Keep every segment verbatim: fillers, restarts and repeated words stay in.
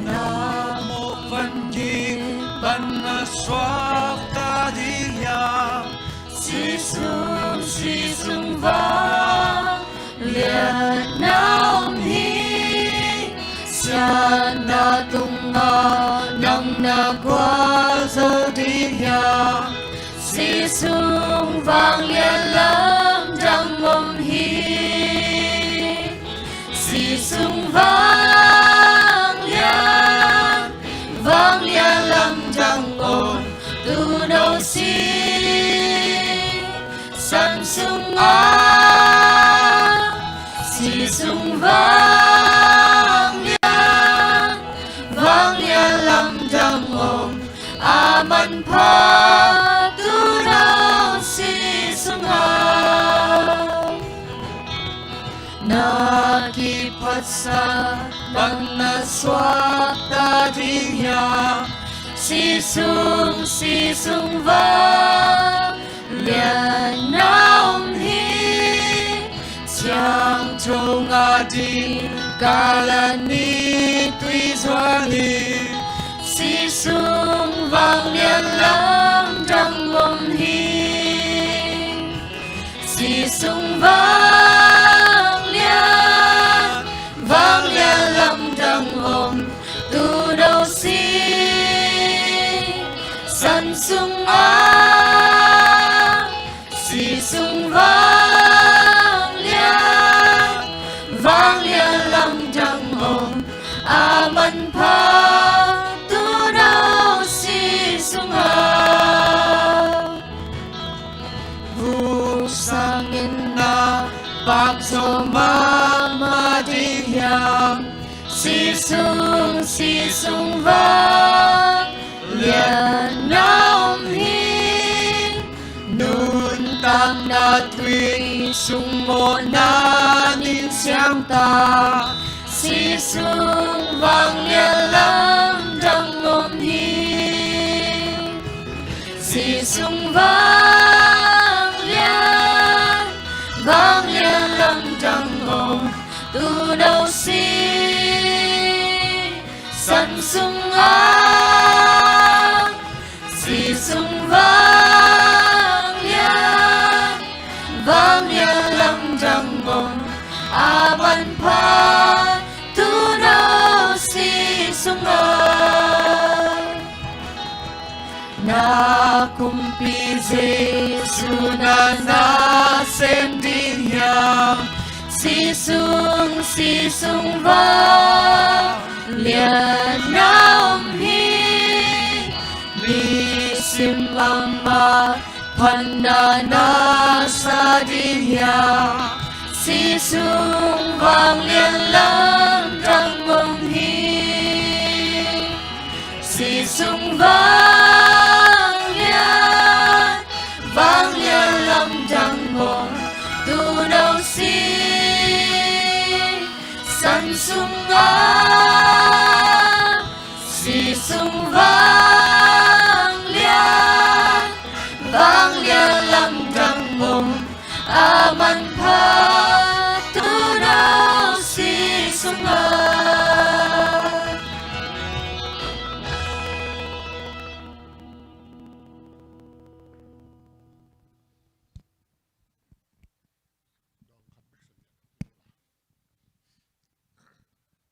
Na mawh van ding pan na suakta ding hiam? Sisung, sisung vanglian na om hi. Siatna tungah nang na gualzo ding hiam? Sisung vanglian lamdang om hi. Sisung vanglian, vanglian lamdang om, tuuno si San sungah. Sisung vanglian, vanglian lamdang om, a manpha tuuno sisungah. Na kiphatsat bang na suakta ding hiam? Sisung, sisung vanglian na om hi. Siangtho ngah ding kal a ni tui zuan hi. Sisung vanglian lamdang om hi. Sisung vanglian, vanglian lamdang om, tuuno si San sungah. Sisung vanglian, vanglian lamdang om, a manpha tuuno sisungah. Vuk sangin na pakzaw mahmah ding hiam? Sisung, sisung vanglian na om hi. Nuntakna tui sung mawhna nin siangta, sisung vanglian lamdang om hi. Sisung vanglian, vanglian lamdang om, tuuno si San sungah. Sisung vanglian, vanglian lamdang om, a manpha tuuno sisungah. Na kumpi Jesu na nasem ding hiam? Sisung, sisung vanglian na om hi. Nisim amah phatna na sa ding hiam? Sisung vanglian lamdang om hi. Sisung vanglian, vanglian lamdang om, tuuno si San sungah. Sisung vanglian, vanglian lamdang om, a manpha tuuno sisungah.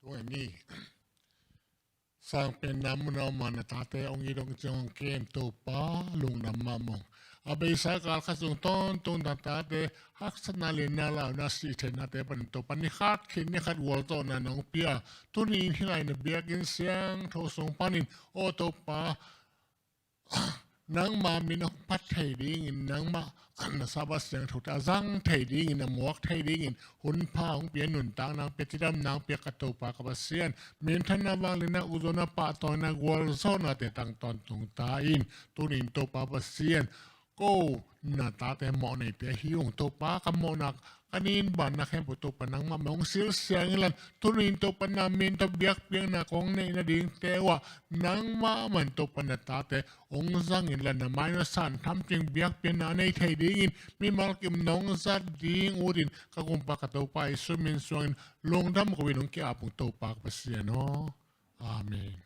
Tua ni sang pen na mun a om a, na tate hong it hong ciang hong kem Topa lungdam mahmah. A beisa kal khat sung tawntung na tate haksatna, lianna, launa, sihtheihnate panin Topa ni khat khit ni khat gualzawhna nong pia. Tuni in hih lai na biakinn siangtho sung panin, aw Topa, nangma min a hong phat thei dingin, nangma na Sabbath siangthote a zang thei dingin, a muak thei dingin hun pha hong pia, nuntak nang pia, cidam nang pia, ka Topa ka Pasian. Minthanna, vanglianna, ukzawhna, pahtawina, gualzawhnate tang tawntung ta in. Tuni in Topa Pasian, ko na tate mawh neite hi ung. Topa, ka mawhna, ka nin banna khempeuh Topa nangmah mah hong silsiang inla, tuni-in Topa na min tawh biakpiakna kong neih nadingte uh ah nangmah mah in Topa na tate hong zang inla, na mai-ah na san tham ciang biakpiakna a nei thei dingin mimal kim nong zat ding utin ka kumpa ka Topa Jesu min suangin lungdam ko-in hong ki-ap ung Topa ka Pasian aw. Amen.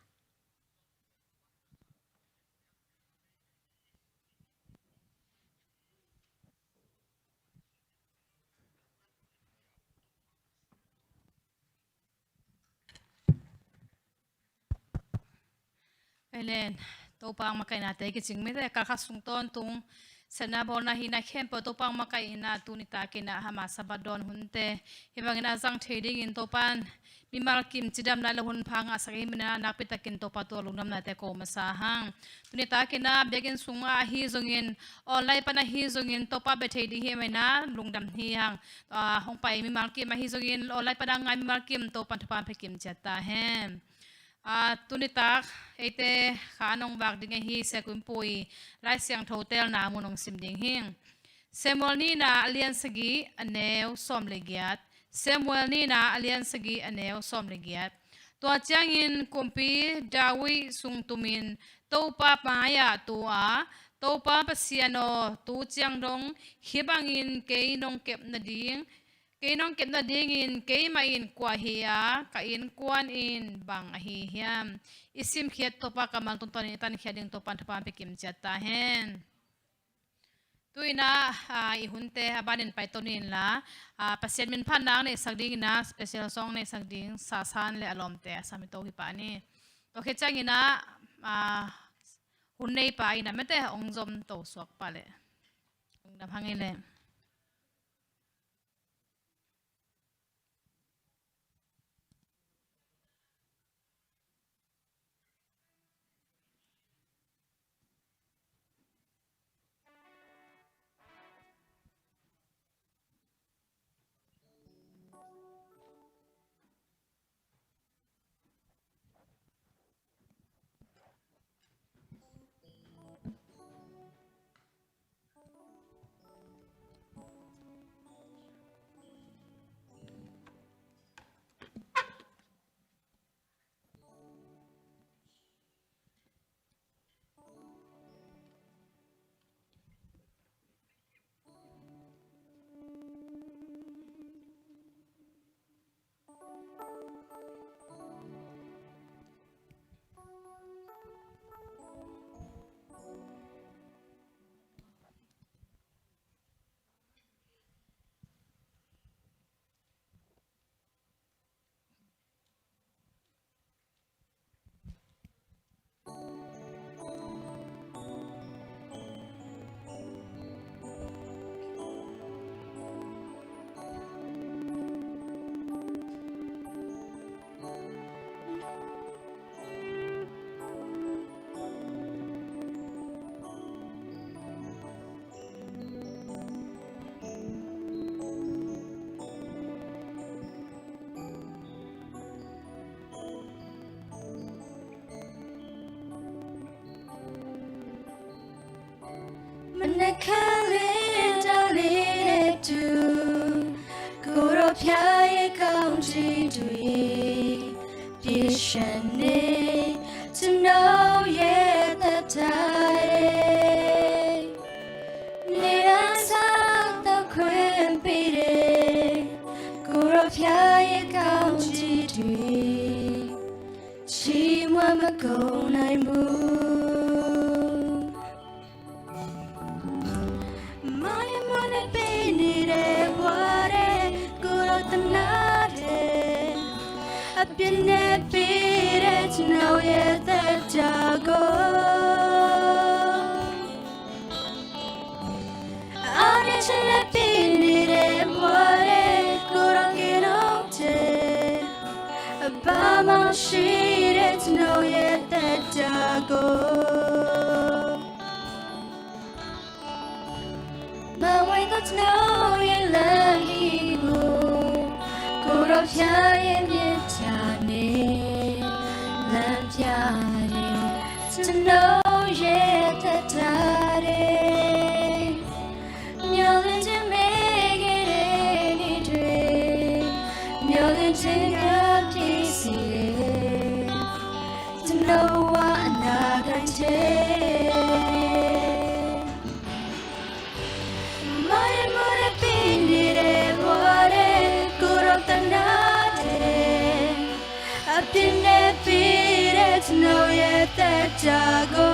Amen. Topa makaihna te kicing mite, kal khat sung tawntung sepna bawlna hihna khempeuh Topa makaihna tuni takin a hama Sabbath dawn hunte hih bangin a zang thei dingin Topa'n mimal kim cidam lai lo hun pha ngahsak ahih manin a nakpi takin Topa tungah lungdamna te ko masa hang. Tuni takin a biakinn sungah ahi zongin online pan ahi zongin Topa bia thei ding hi manin a lungdam hi hang. Ah, hong pai mimal kim ahi zongin online pan a ngai mimal kim Topa'n thupha pia kim ciat ta hen. Ah, tuni tak eite kha a nong vak ding ahi Sia Khup Pu i Lai Siangtho telna mun hong sim ding hi. Samuel nihna a lian sagih a neu sawm le giat. Samuel nihna a lian sagih a neu sawm le giat. Tua ciangin kumpi David sung tumin Topa mai-ah tu a, Topa Pasian aw, tu ciang dong hih bangin kei nong kep nading, kei nong kep nadingin keimah in kua hi a, ka innkuan in bang ahi hiam? I simkhiat Topa kammal tungtawnin i tankhiat ding Topa'n thupha pia kim ciat ta hen. Tu-in ah, ah, i hunte a banin paito ni inla, ah, Pasian minphatna a neihsak dingin ah special song neihsak ding Sasan le a lawmte a sam i to hi pah ni. Tua khit ciangin ah, ah, hun neipa in ah mite hong zom to suak pah leh lungdam hang ei leh. Tago.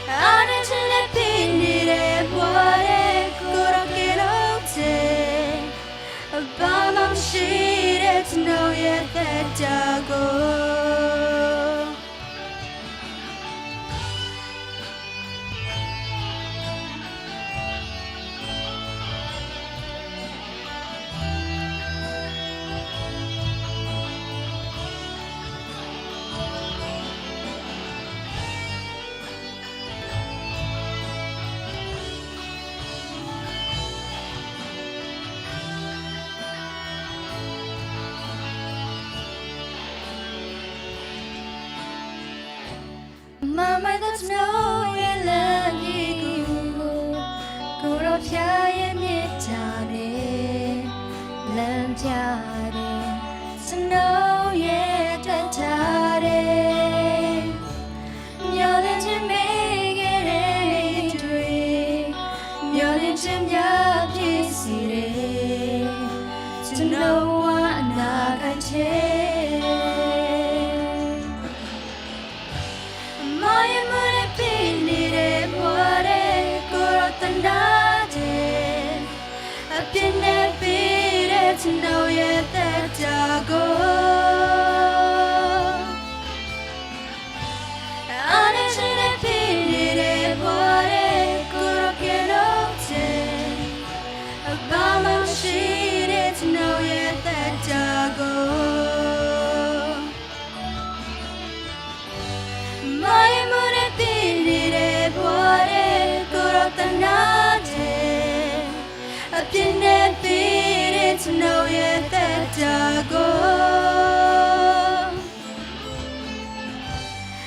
Ane chine pinire buare kurokenote. Bamam shire tno ye tago. Mamai dat no ye lagi ku, kuro pia ye mitane, lam pia de, sno ye tatare. Myolen chin megere dui, myolen chin ya pisire, sno wa na kante. Maya mune pinire buare kurotanate. Apine pire tno ye tago. Ane chine pinire buare kurokenote. Bamam shire tno ye tago. Maya mune pinire buare kurotanate. Apine pire tno ye tago.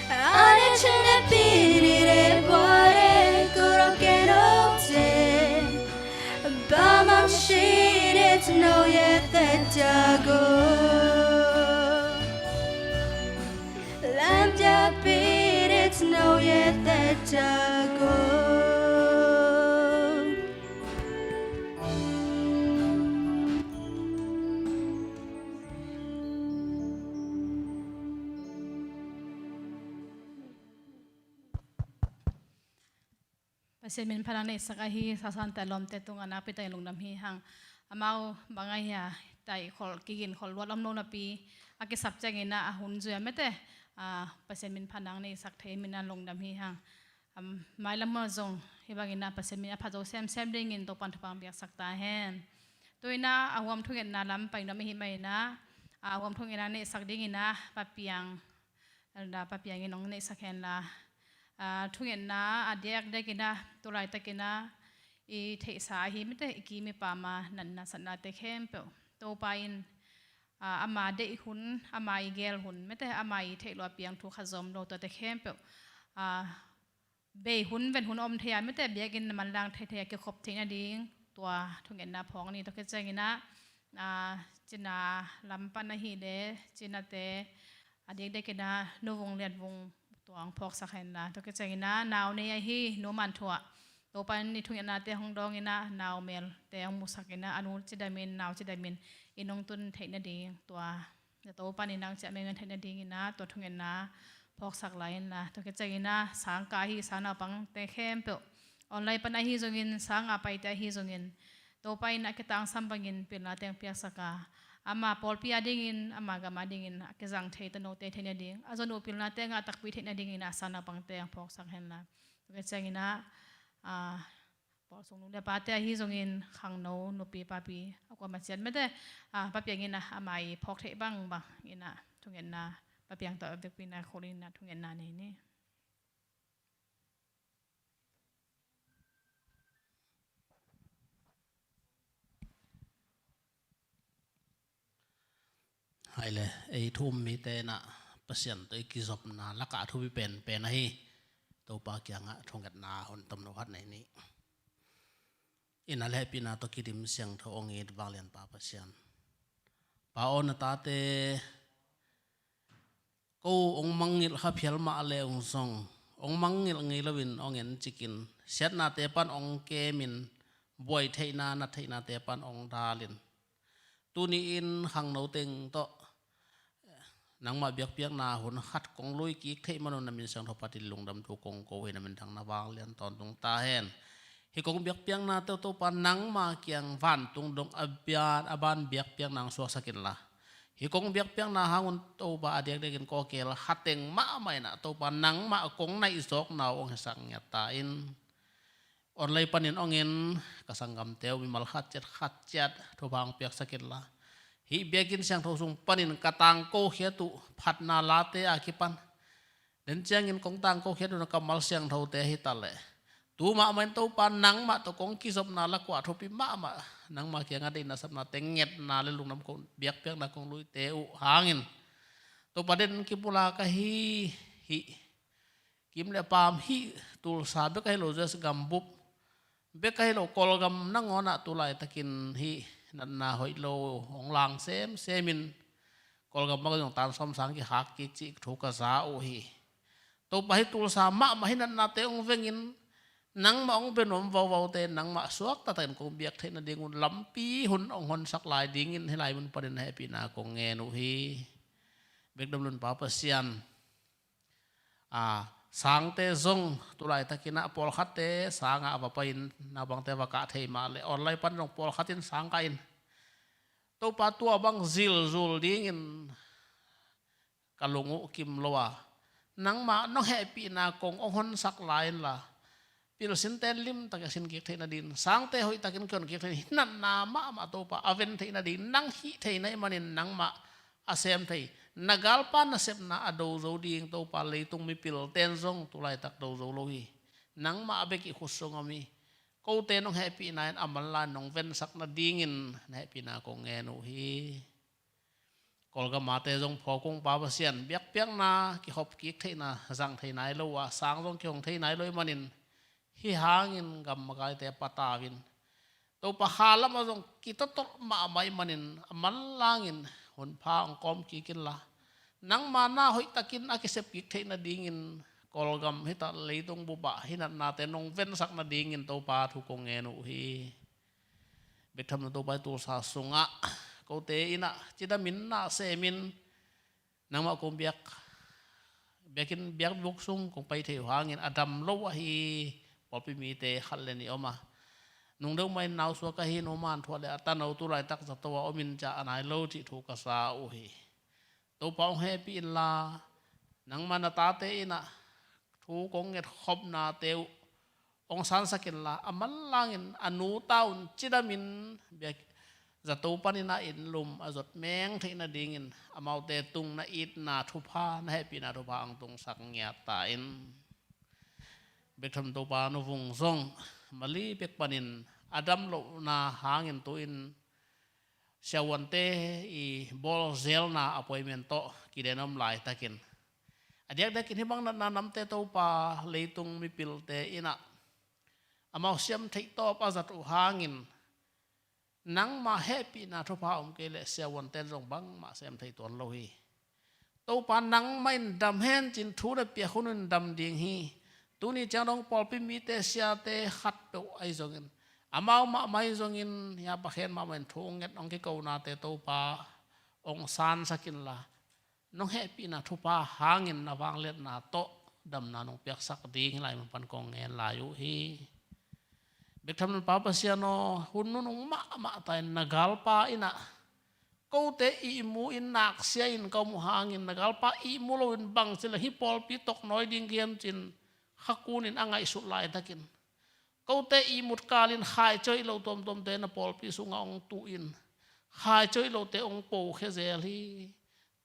Ane chine pinire buare kurokenote. Bamam shire tno ye tago. Lam ja pire tno ye tago. Pasian min pha nang neihsak ahi, sasante a lawmte tungah nakpi takin lungdam hi hang. Amau bang ahi a, taih kholh, kigin kholh luat om lo napi, a kisap ciangin ah a hun zui a mete, a, Pasian min pha nang neihsak thei min a lungdam hi hang. Am, mailam mun ah zong hih bangin ah Pasian min a phat zo semsem dingin Topan thupha piaksak ta hen. Tu-in ah a huam thungetna lam pai nuam i hih manin ah, a huam thungetna neihsak dingin ah Pa Piang, Elder Pa Piang in hong neihsak hen la, a, thungetna a diakdiakin ah, tu laitakin ah i theihsa ahi mite, i kim i pam a natna satnate khempeuh Topa in, a, ama deih hun, ama i gel hun mite, ama i theih loh a piang thu khat zong om lo, tuate khempeuh, a, bei hun, ven hun a om thei a mite, biakinn a manlang theithei a kikhop theih nading tua thungetna phawk ni. Tua khit ciangin ah, a, cina lam pan ahih leh cinate a diakdiakin ah nuvung liatvung tua hong phawksak hen la. Tua khit ciangin ah nau nei ahi Nu Man Thuah, Topa in i thungetnate hong dawngin ah nau melte hong musakin ah a nu cidamin, nau cidamin i nungtun theih nading tua Topa in nang ciah mengen theih nadingin ah tua thungetna phawksak lai in la. Tua khit ciangin ah sangkah ahi, sangnaupangte khempeuh, online pan ahi zongin, sang a paite ahi zongin, Topa in a kitangsam bangin pilna teng piaksak a, ama pawlpi a dingin, ama gam a dingin a kizang thei tanote theih nading, a zon uh pilna teng a takpi theih nadingin ah sangnaupangte hong phawksak hen la. Tua khit ciangin ah, a, pawl sung nu le pate ahi zongin, khangno nupi papi a kuamah ciat mete, a, Pa Piang in ah ama i phawk theih bangbang in ah thungetna, Pa Piang tawh a vekpi in ah khol in ah thungetna nei ni. Hai le, ei thu um mite in ah Pasian tawh i kizopna lakah a thupi penpen ahi Topa kiangah thungetna hun tomno khat nei ni. Inn a le hehpihna tawh kidim siangtho hong it vanglianpa Pasian, Pa aw, na tate ko hong mangngilh kha phial mah le hong zong, hong mangngilh ngei loin hong encikin, siatnate pan hong kemin, buai theihna, nat theihnate pan hong dalin, tuni-in khangno teng tawh, nangmah biakpiakna hun khat kong lui kik theih man un na min siangtho phatin lungdam thu kong ko hi. Na minthang na vanglian tawntung ta hen. Hih kong biakpiaknate uh Topa nangmah kiang vantung dong a ban, a ban biakpiakna hong suaksak inla, hih kong biakpiakna hang un Topa a diakdiakin kawkel khateng mahmah in ah Topa nangmah kong naih zawkna uh hong hisak ngiat ta in. Online panin hong en ka sanggamte uh mimal khat ciat khat ciat thupha hong piaksak inla, hih biakinn siangtho sung panin ka tangkokhiat uh phatna late a kipan den ciangin kong tangkokhiat uh na kammal siangthote hi ta leh, tu mahmah in Topa nangmah tawh kong kizopna lakuah thupi mahmah, nangmah kiangah deihna sapnate ngetna le lungdam kong biakpiakna kong luite uh hangin Topa den kipulak ahi hih Kim le Paam hih Tulsa bek ahi lo, U S gambup bek ahi lo, Kawlgam nangawn ah tu laitakin hih natna hoih lo hong lang semsem in, Kawlgam bang zong tan sawm sang kihak kik cih thu ka za uh hi. Topa hih Tulsa mahmah hih natnate hong vengin nangmah hong bia nuam vauvaute nangmah suakta takin kong biak theih nadingun lampi hun hong honsak lai dingin hih lai mun panin na hehpihna kong ngen uh hi. Bekdam lun Pa Pasian, a, sangte zong tu laitakin ah pawlkhatte sangah a va pai-in naupangte va kah thei mah leh online pan zong pawlkhat in sang kah in, Topa tua bang zilzul dingin ka lung uh kim lo a, nangmah nong hehpihna kong hong honsak lai inla, pilsinte limtakin a sin kik theih nadin, sangte hoihtakin kihon kik theih nadin, hih natna mahmah Topa a ven theih nadin nang hih thei na hih manin nangmah a sem thei, na galpa nasepna a do zo ding Topa leitung mipilten zong tu laitak do zo lo hi. Nangmah a bek i khut sung om hi. Kote nong hehpihna in a manla nong vensak nadingin na hehpihna kong ngen uh hi. Kawlgam ate zong phawk ung Pa Pasian, biakpiakna kihop kik theihna zang thei nai lo a, sang zong kihong thei nai lo ih manin, hih hangin gam makaite patau in, Topa kha lamah zong kitotolh mahmah ih manin a manlangin hunpha hong kawm kik inla, nangma na hoihtakin a kisep kik theih nadingin Kawlgam hi ta leitung bupah hih natnate nong vensak nadingin Topa thu kong ngen uh hi. Bek tham lo Topa, Tulsa sungah kote in ah cidamin na semin, nangmah kong biak, biakinn biakbuk sung kong pai thei uh hangin a dam lo ahi pawlpi mite khat le nih om a, nungdeuh mah in nausuak ahi, nu man thuah le a tano tu laitak zato a om in ciah a nai lo cih thu ka sa uh hi. Topa hong hehpih inla, nangma na tate in ah thu kong ngetkhopnate uh hong sansak inla, a manlangin a nu ta un cidamin biak zato panin a inn lum a zot meng theih nadingin amaute tung na itna thupha, na hehpihna thupha hong tungsak ngiat ta in. Bek tham Topa, Nu Vung zong Mali pek panin a dam lohna hangin tu-in siavuante i bawl zelna appointment tawh kiden om laitakin, a diakdiakin hih bang natna namte Topa, leitung mipilte in ah amau siam theih tawp a zat uh hangin, nangma hehpihna thupha om kei leh siavuanten zong bangmah sem thei tuan lo hi. Topa, nangmah in dam hen cin thu na piak hun in dam ding hi. Tuni ciang dong pawlpi mite, siate khatpeuh ahi zongin, amau mahmah ahi zongin, hia pakhen mahmah in thu hong nget hong kikonate Topa hong sansak inla, nong hehpihna thupha hangin na vangliatna tawh damna nong piaksak ding hih lai mun pan kong ngen lai uh hi. Bek tham lo Pa Pasian aw, hun nunung mahmah ta in na galpa in ah kote ihmu in naksia in ka om uh hangin, na galpa ihmu loin bangci le hih pawlpi tawk nawi ding hiam cin kha kunin a ngaihsut laitakin, kote ihmut kalin khaici hoih lo tuamtuamte na pawlpi sungah hong tuh in, khaici hoih lote hong pokhia zel hi.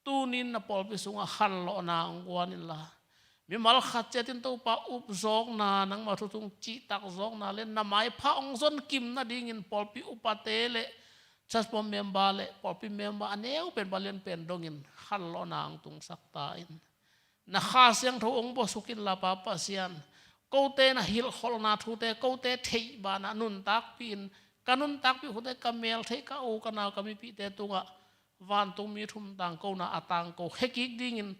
Tunin na pawlpi sungah khanlawhna hong guan inla, mimal khat ciatin Topa upzawkna, nangma thu tung cihtak zawkna le na maipha hong zonkim nadingin pawlpi upate le church bawm member le pawlpi member a neu pen, a lian pen dongin khanlawhna hong tungsak ta in. Na Kha Siangtho hong buaksuk inla Pa Pasian, kote na hilhkholhna thute kote theih banah nuntakpih in, ka nuntakpih khute ka mel theih, ka u ka nau ka mipihte tungah vantung mi thum tangkona a tangko khia kik dingin,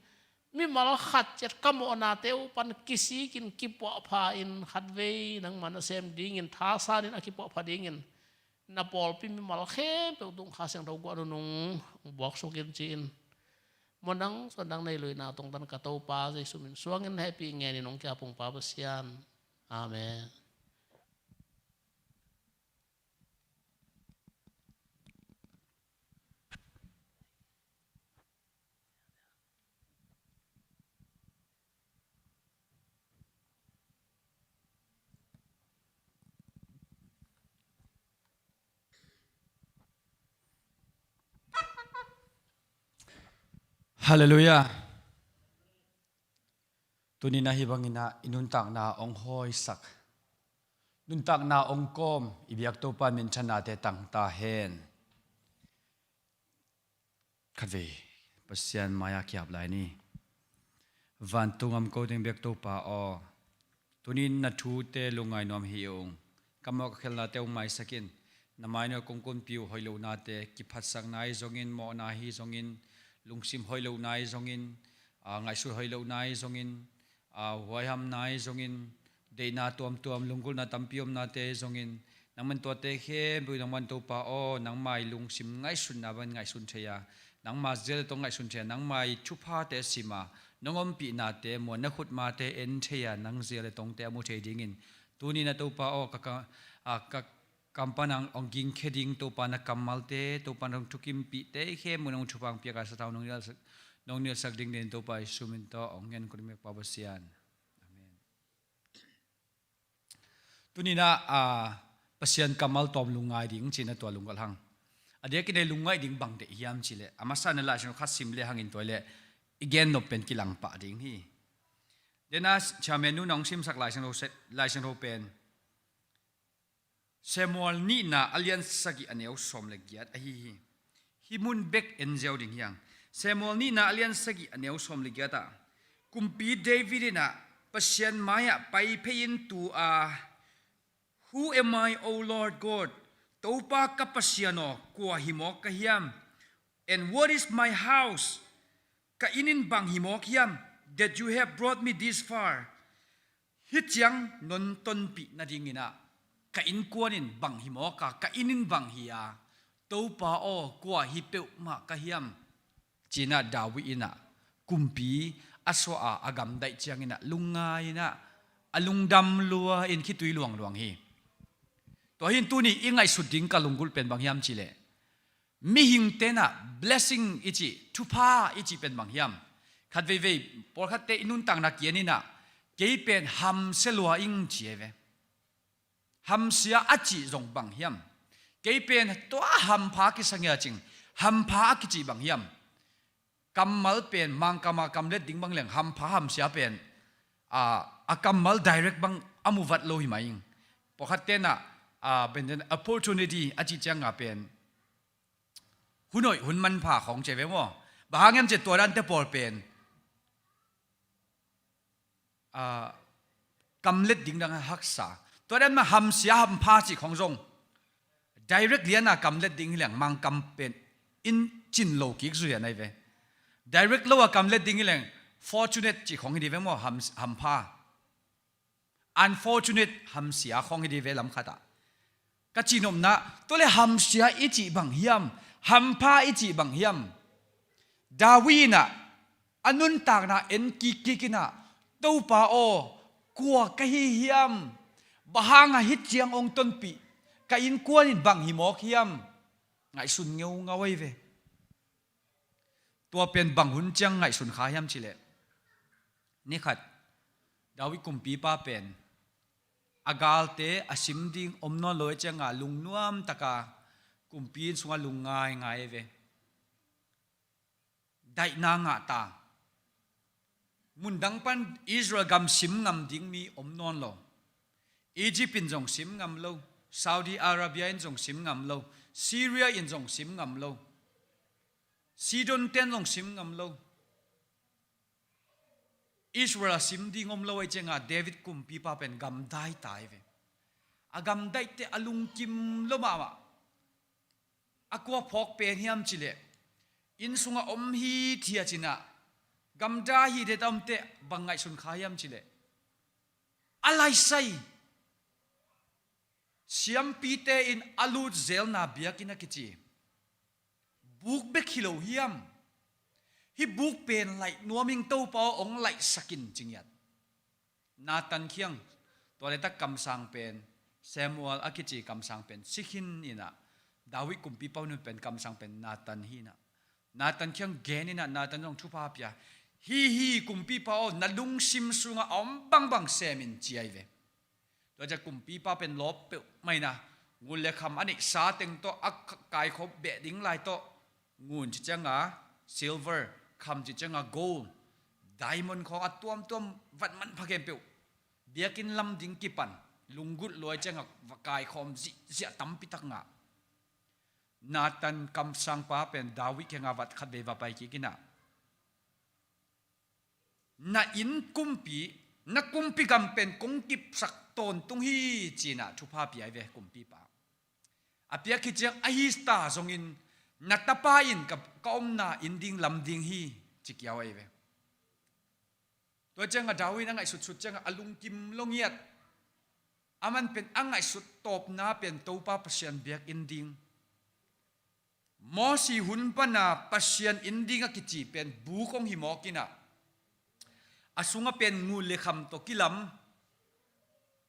mimal khat ciat ka mawhnate uh pan kisikin kipuahpha in, khatvei nangma nasem dingin thasanin a kipuahpha dingin na pawlpi mimal khempeuh tung Kha Siangtho guah nunung buaksuk in ci-in, Muan dang suan dang nei lo-in a tungtawn ka Topa Jesu min suangin hehpih ngenin hong kia pungpa Pasian. Amen. Halleluiah. Tuni-in ah hih bangin ah i nuntakna hong hawisak, nuntakna hong kawm i biak Topa minthannate tang ta hen. Khatvei Pasian mai-ah kiap lai ni. Vantung a om ko ding biak Topa aw, tuni-in na thute lungngai nuam hi ung. Ka mawh ka khelnate hong maisak in. Na mai-ah kong kunpi uh hoih lohnate, kiphatsakna ahi zongin, mawhna ahi zongin, lungsim hoih lohna ahi zongin, a, ngaihsut hoih lohna ahi zongin, a, huaihamna ahi zongin, deihna tuamtuam, lunggulhna tampi omnate ahi zongin, nangman tuate khempeuh nangman Topa aw, nangmai lungsim ngaihsutna bang ngaihsun thei a, nangma zel le tong ngaihsun thei a, nangmai thuphate sim a, nong ompihnate muan, na khutmate en thei a, nang zel le tongte a mu thei dingin, tuni-in ah Topa aw, ka, ka, a, ka kam pan hong gingkhia ding Topa na kammalte, Topa nong thukimpihte khempeuh nong thupha hong piak a, sathau nong nilsak, nong nilsak dingin Topa Jesu min tawh hong ngen kong ding biak Pa Pasian. Amen. Tuni-in ah, a, Pasian kammal tawm lungngai ding ci-in ah tua lunggulh hang. A diakin ah lungngaih ding bang deih hiam cih leh, a masa-in ah Laisiangtho khat sim le hangin tua leh i gen nop pen kilang pah ding hi. Tua-in ah chairman nu-in ah hong simsak Laisiangtho se-, Laisiangtho pen Samuel nihna a lian sagih a neu sawm le giat ahi hi. Hih mun bek en ziau ding hi hang. Samuel nihna a lian sagih a neu sawm le giat ah, Kumpi David in ah Pasian mai-ah pai phei-in tu a, "Who am I, O Lord God? Topa ka Pasian aw, kua hi mawk ka hiam? And what is my house? Ka inn in bang hi mawk hiam, that you have brought me this far?" Hih ciang nong tonpih nadingin ah ka innkuan in bang hi mawk a, ka inn in bang hi a, Topa aw, kua hi peuhmah ka hiam? Ci-in ah David in ah kumpi a suah a, a gamdaih ciangin ah lungngai-in ah, a lungdam lua-in khitui luangluang hi. Tua hi-in tuni i ngaihsut ding ka lunggulh pen bang hiam cih leh, mihingte in ah blessing i cih, thupha i cih pen bang hiam? Khatveivei pawlkhatte i nuntakna kiang in ah, "Kei pen hamsia lua ing," ci hi ve. Hamsia a cih zong bang hiam? "Kei pen tua hampha kisang hi a cing, hampha," a kicih bang hiam? Kammal pen Mangkam a kamlet ding bang leng hampha hamsia pen, a, a kammal direct bang a mu vat lo hi mah ing. Pawlkhatte in ah, a, pen den opportunity a cih ciang a pen hun hoih hun manpha khawng ci ve maw? Bang hang hiam cih leh tua dante pawl pen, a, kamlet ding dang a haksa. Tua dan mah hamsia hampha cih khawng zong direct lian a kamlet ding hi leng Mangkam pen in cin lo kik zui a nai ve. Direct lo a kamlet ding hi leng fortunate cih khawng hi ding ve maw, ham, hampha. Unfortunate, hamsia khawng hi ding ve lam khat ah. Ka cihnopna, tua leh hamsia i cih bang hiam, hampha i cih bang hiam? David in ah a nuntakna en kikkik in ah, "Topa aw, kua ka hi hiam? Bang hang a hih ciang hong tonpih, ka innkuan in bang hi mawk hiam?" Ngaihsun ngeungau ahi ve. Tua pen bang hun ciang ngaihsun kha hiam cih leh, ni khat David kumpipa pen a galte a sim ding om nawn lo ahih ciang a lungnuam tak a kumpi inn sungah lungngaingai ahi ve. Daihna ngah ta. Mun dang pan Israel gam sim ngam ding mi om nawn lo. Egypt in zong sim ngam lo. Saudi Arabia in zong sim ngam lo. Syria in zong sim ngam lo. Sidon ten zong sim ngam lo. Israel a sim ding om lo ahih ciang a David kumpipa pen gamdai ta ahi ve. A gamdaihte a lungkim lua mahmah. A kua phawk pen hiam cih leh, inn sungah om hithiat in ah, gamdai hithiat a omte bang ngaihsun kha hiam cih leh, a laisai, siampite in a lut zelna biakinn a kici, buk bek hi lo hiam? Hih buk pen laih nuam ing Topa aw, hong laihsak in ci ngiat. Nathan kiang, tua laitak kamsang pen, Samuel a kici kamsang pen si khin in ah, David kumpipa hun pen kamsang pen Nathan hi in ah, Nathan kiang gen in ah, Nathan zong thupha pia. Hih, hih kumpipa aw, na lungsim sungah a om bangbang sem in ci ahi ve. Tua ciang kumpipa pen lawp peuhmah in ah, ngun le kham a neihsa teng tawh, a kaikhawm beh ding lai tawh, ngun ci ciang a silver, kham ci ciang a gold, diamond khawng a tuamtuam, vat manpha khempeuh, biakinn lam ding kipan, lunggulh luai ciang a kaikhawm zihziah tampi tak ngah. Nathan kamsangpa pen David kiangah vat khatvei va pai kik in ah, na inn kumpi, na kumpi gam pen kong kipsak tawntung hi ci in ah thupha pia ahi ve kumpipa. A piak hi ciang, ahi ta zongin na tapa in ka, ka omna inn ding lam ding hi ci kiau ahi ve. Tua ciang a David in a ngaihsutsut ciang a lungkim lo ngiat. Aman pen a ngaihsut tawpna pen Topa Pasian biakinn ding. Mosi hun pana Pasian inn ding a kici pen buk hong hi mawk in ah, a sungah pen ngun le kham tawh kilam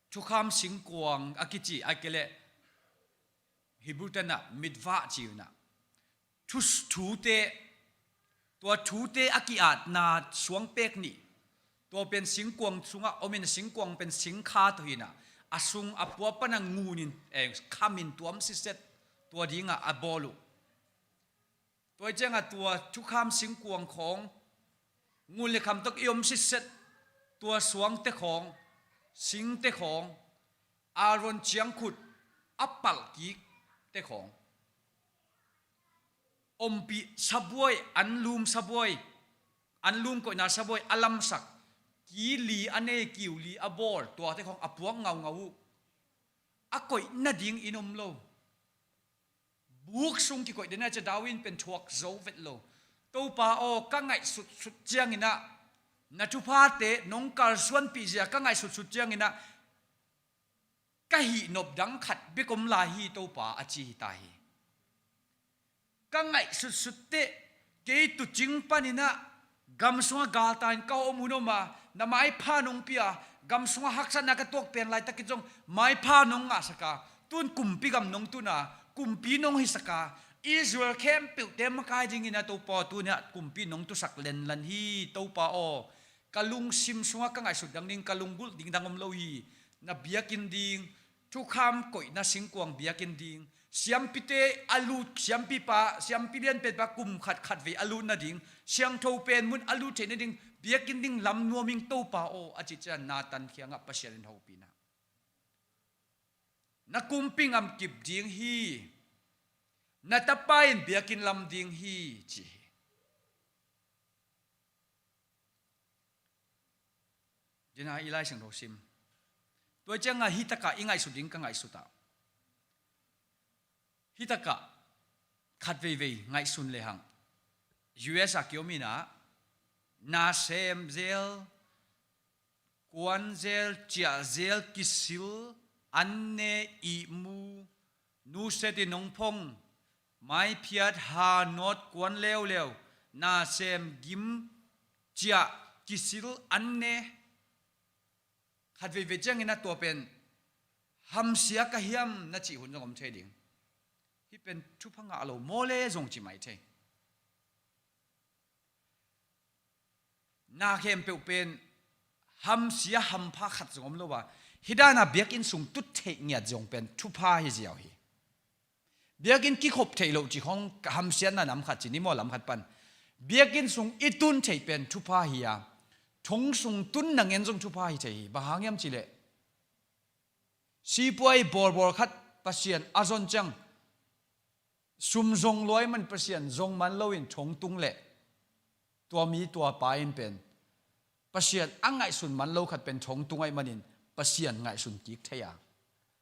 thukham singkuang a kici, a kei leh Hebrew tan ah mitvah ci in ah, thu, thute, tua thute a ki-atna suangpek nih, tua pen singkuang sungah om in, singkuang pen singkha tawh hi in ah, a sung a pua pana ngun in, eh, kham in tuam sitset, tua dingah a bawl uh. Tua hi ciang a tua thukham singkuang khawng, ngun le kham tawh i om sitset, tua suangte khawng, singte khawng, Aaron ciangkhut a palh kikte khawng, ompih sabuai, anlum sabuai, anlum koihna sabuai a lamsak, ki li a nei, kiu li a bawl, tuate khawng a puak ngaungau uh. A koih nading inn om lo. Buk sung kikoih den a, ci a David in pen thuak zo vet lo. Topa aw, ka ngaihsutsut ciangin ah, na thuphate nong kalsuanpih zia ka ngaihsutsut ciangin ah, ka hih nop dang khat bek om lai hi Topa, a ci hi ta hi. Ka ngaihsutsut teh, kei tuucing panin ah gam sungah galtai in ka om hun om a, na maipha nong pia, gam sungah haksatna ka tuak pen laitakin zong maipha nong ngahsak a, tun kumpi gam nong tun a, kumpi nong hisak a, Israel khempeuhte makai dingin ah Topa aw, tuni ah kumpi nong tusak lenlan hi Topa aw. Ka lungsim sungah ka ngaihsut dang ding, ka lunggulh ding dang om lo hi. Na biakinn ding, thukham koihna singkuang biakinn ding, siampite a lut, siampipa, siampi lianpenpa kum khat khatvei a lut nading, siangtho pen mun a lut theih nading biakinn ding lam nuam ing Topa aw, a cih ciang Nathan kiangah Pasian in hopih in ah, na kumpi gam kip ding hi, na tapa in biakinn lam ding hi, ci hi. Dina i Lai Siangtho sim. Tua ciangah hih takah i ngaihsut ding ka ngaihsut ah, hih takah khat veivei ngaihsun lehang, U S a kiom in ah, na sem zel, kuan zel, ciah zel, kisil, an ne, ihmu, nusia in hong phong, maiphiat, ha nawt, kuan leuleu, na sem, gim, ciah, kisil, an ne. Khat veivei ciangin ah tua pen hamsia ka hiam na cih hun zong om thei ding. Hih pen thupha ngah lo maw le zong ci mai thei. Na khempeuh pen hamsia hampha khat zong om lo a, hih dan a biakinn sung tut theih ngiat zong pen thupha hi ziau hi. Biakinn kikhop theih loh cih khawng hamsiatna lam khat ci ni maw, lam khat pan. Biakinn sung i tun theih pen thupha hi a, thong sung tun nangen zong thupha hi thei hi. Bang hang hiam cih leh, sipuai bawlbawl khat Pasian a zon ciang, sum zong luai man, Pasian zong man loin thong tung leh, tua mi tua pa in pen Pasian a ngaihsun man lo khat pen thong tung ahih manin Pasian ngaihsun kik thei a,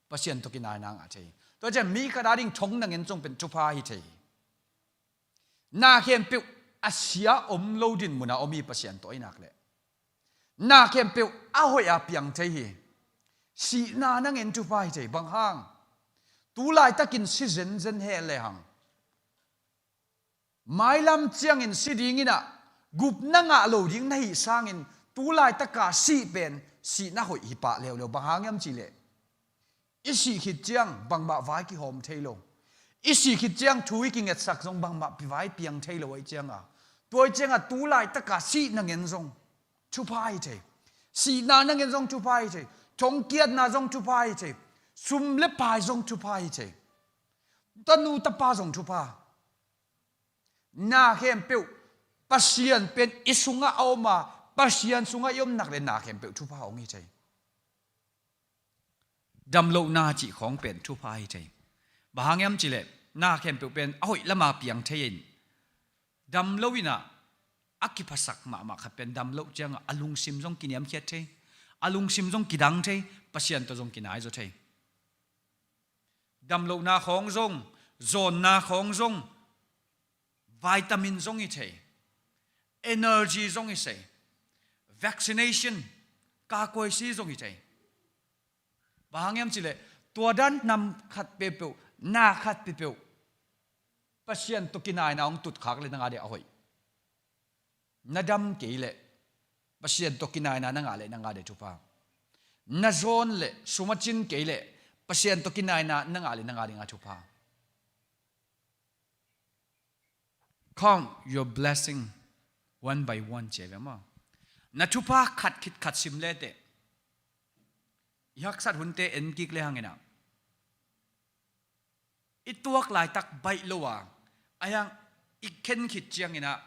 Pasian tawh kinai nang a thei. Tua ciang mi khat a ding thong nangen zong pen thupha hi thei hi. Na khempeuh a sia om lo dinmun a om hi Pasian tawh i nak leh. Na khempeuh a hoih a piang thei hi. Sihna nangen thupha hi thei, bang hang? Tu laitakin si zenzen heh lehang, mailam ciangin si dingin ah, Gupna ngah lo ding na hih sangin tu laitaka sih pen sihna hoih hi pah leuleu. Bang hang hiam cihleh i sih khit ciang bangmah vai kihawm thei lo. I sih khit ciang thu i kingetsak zong bangmah pi vai piang thei lo ahih cianga, tua ahih cianga tu laitaka sih na ngen zong thupha hi thei. Sihna na ngen zong thupha hi thei. Thongkiatna zong thupha hi thei. Sum le pai zong thupha hi thei. Tanu tapa zong thupha. Na khempeuh Pasian pen i sungah a om a, Pasian sungah i om nak le na khempeuh thupha hong hi thei. Damlohna cih khawng pen thupha hi thei. Bang hang hiam cihleh na khempeuh pen a hoih lama piang thei in, damlo inah a kiphasak mahmah khat pen damloh ciangah a lungsim zong kiniamkhiat thei, a lungsim zong kidang thei, Pasian tawh zong kinaizaw thei. Damlohna khawng zong, zawnna khawng zong, vitamin zong hi thei, energy zong hi thei, vaccination, kakuaisi zong hi thei. Bang hang hiam cihleh tua dan nam khat peuhpeuh, na khat peuhpeuh Pasian tawh kinaina hong tutkhak le na ngah ding a hoih. Na dam kei leh Pasian tawh kinaina na ngah leh na ngah ding thupha. Na zawn leh sum a cin kei leh Pasian tawh kinaina na ngah leh na ngah ding a thupha. Count your blessing one by one ci ve maw. Na thupha khat khit khat sim leteh i haksat hunte en kik le hanginah i tuak laitak baih lo a, a hiang i khen khit cianginah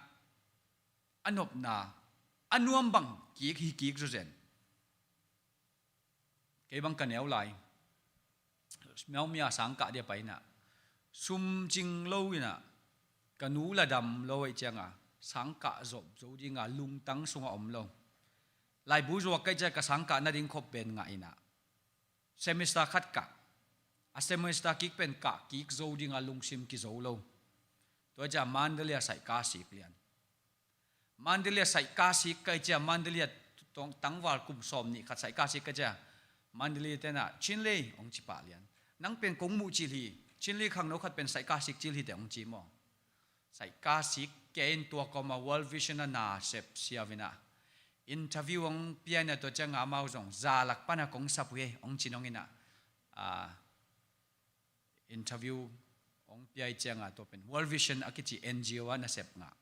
a nopna a nuam bang kik hi kik zawzen. Kei bang ka neu lai, Myanmar sangkah dia pai inah sum cing lo inah ka nu la dam lo ahih cianga sangkah zop zo dinga lungtang sungah om lo. Laibu zuak ka hih ciang ka sangkah nading khop pen ngah inah semester khat kah, a semester kik pen kah kik zo dinga lungsim kizo lo. Tua ciang Mandalay a saihka sik lian. Mandalay a saihka sik ka hih ciang Mandalay a tong-, tangval kum sawm nih khat saihka sik ka hih ciang Mandalay tenah Chinlei hong ci pah lian. Nang pen kong muh cil hi, Chinlei khangno khat pen saihka sik cil hi teh hong ci maw. Saihka sik kei in tua kawma World Vision a na sep siau inah interview hong pia inah tua cianga amau zong za lak pana kong sap uh hi hong ci nong inah, ah, interview hong pia ahih cianga tua pen World Vision a kici N G O a nasep ngah.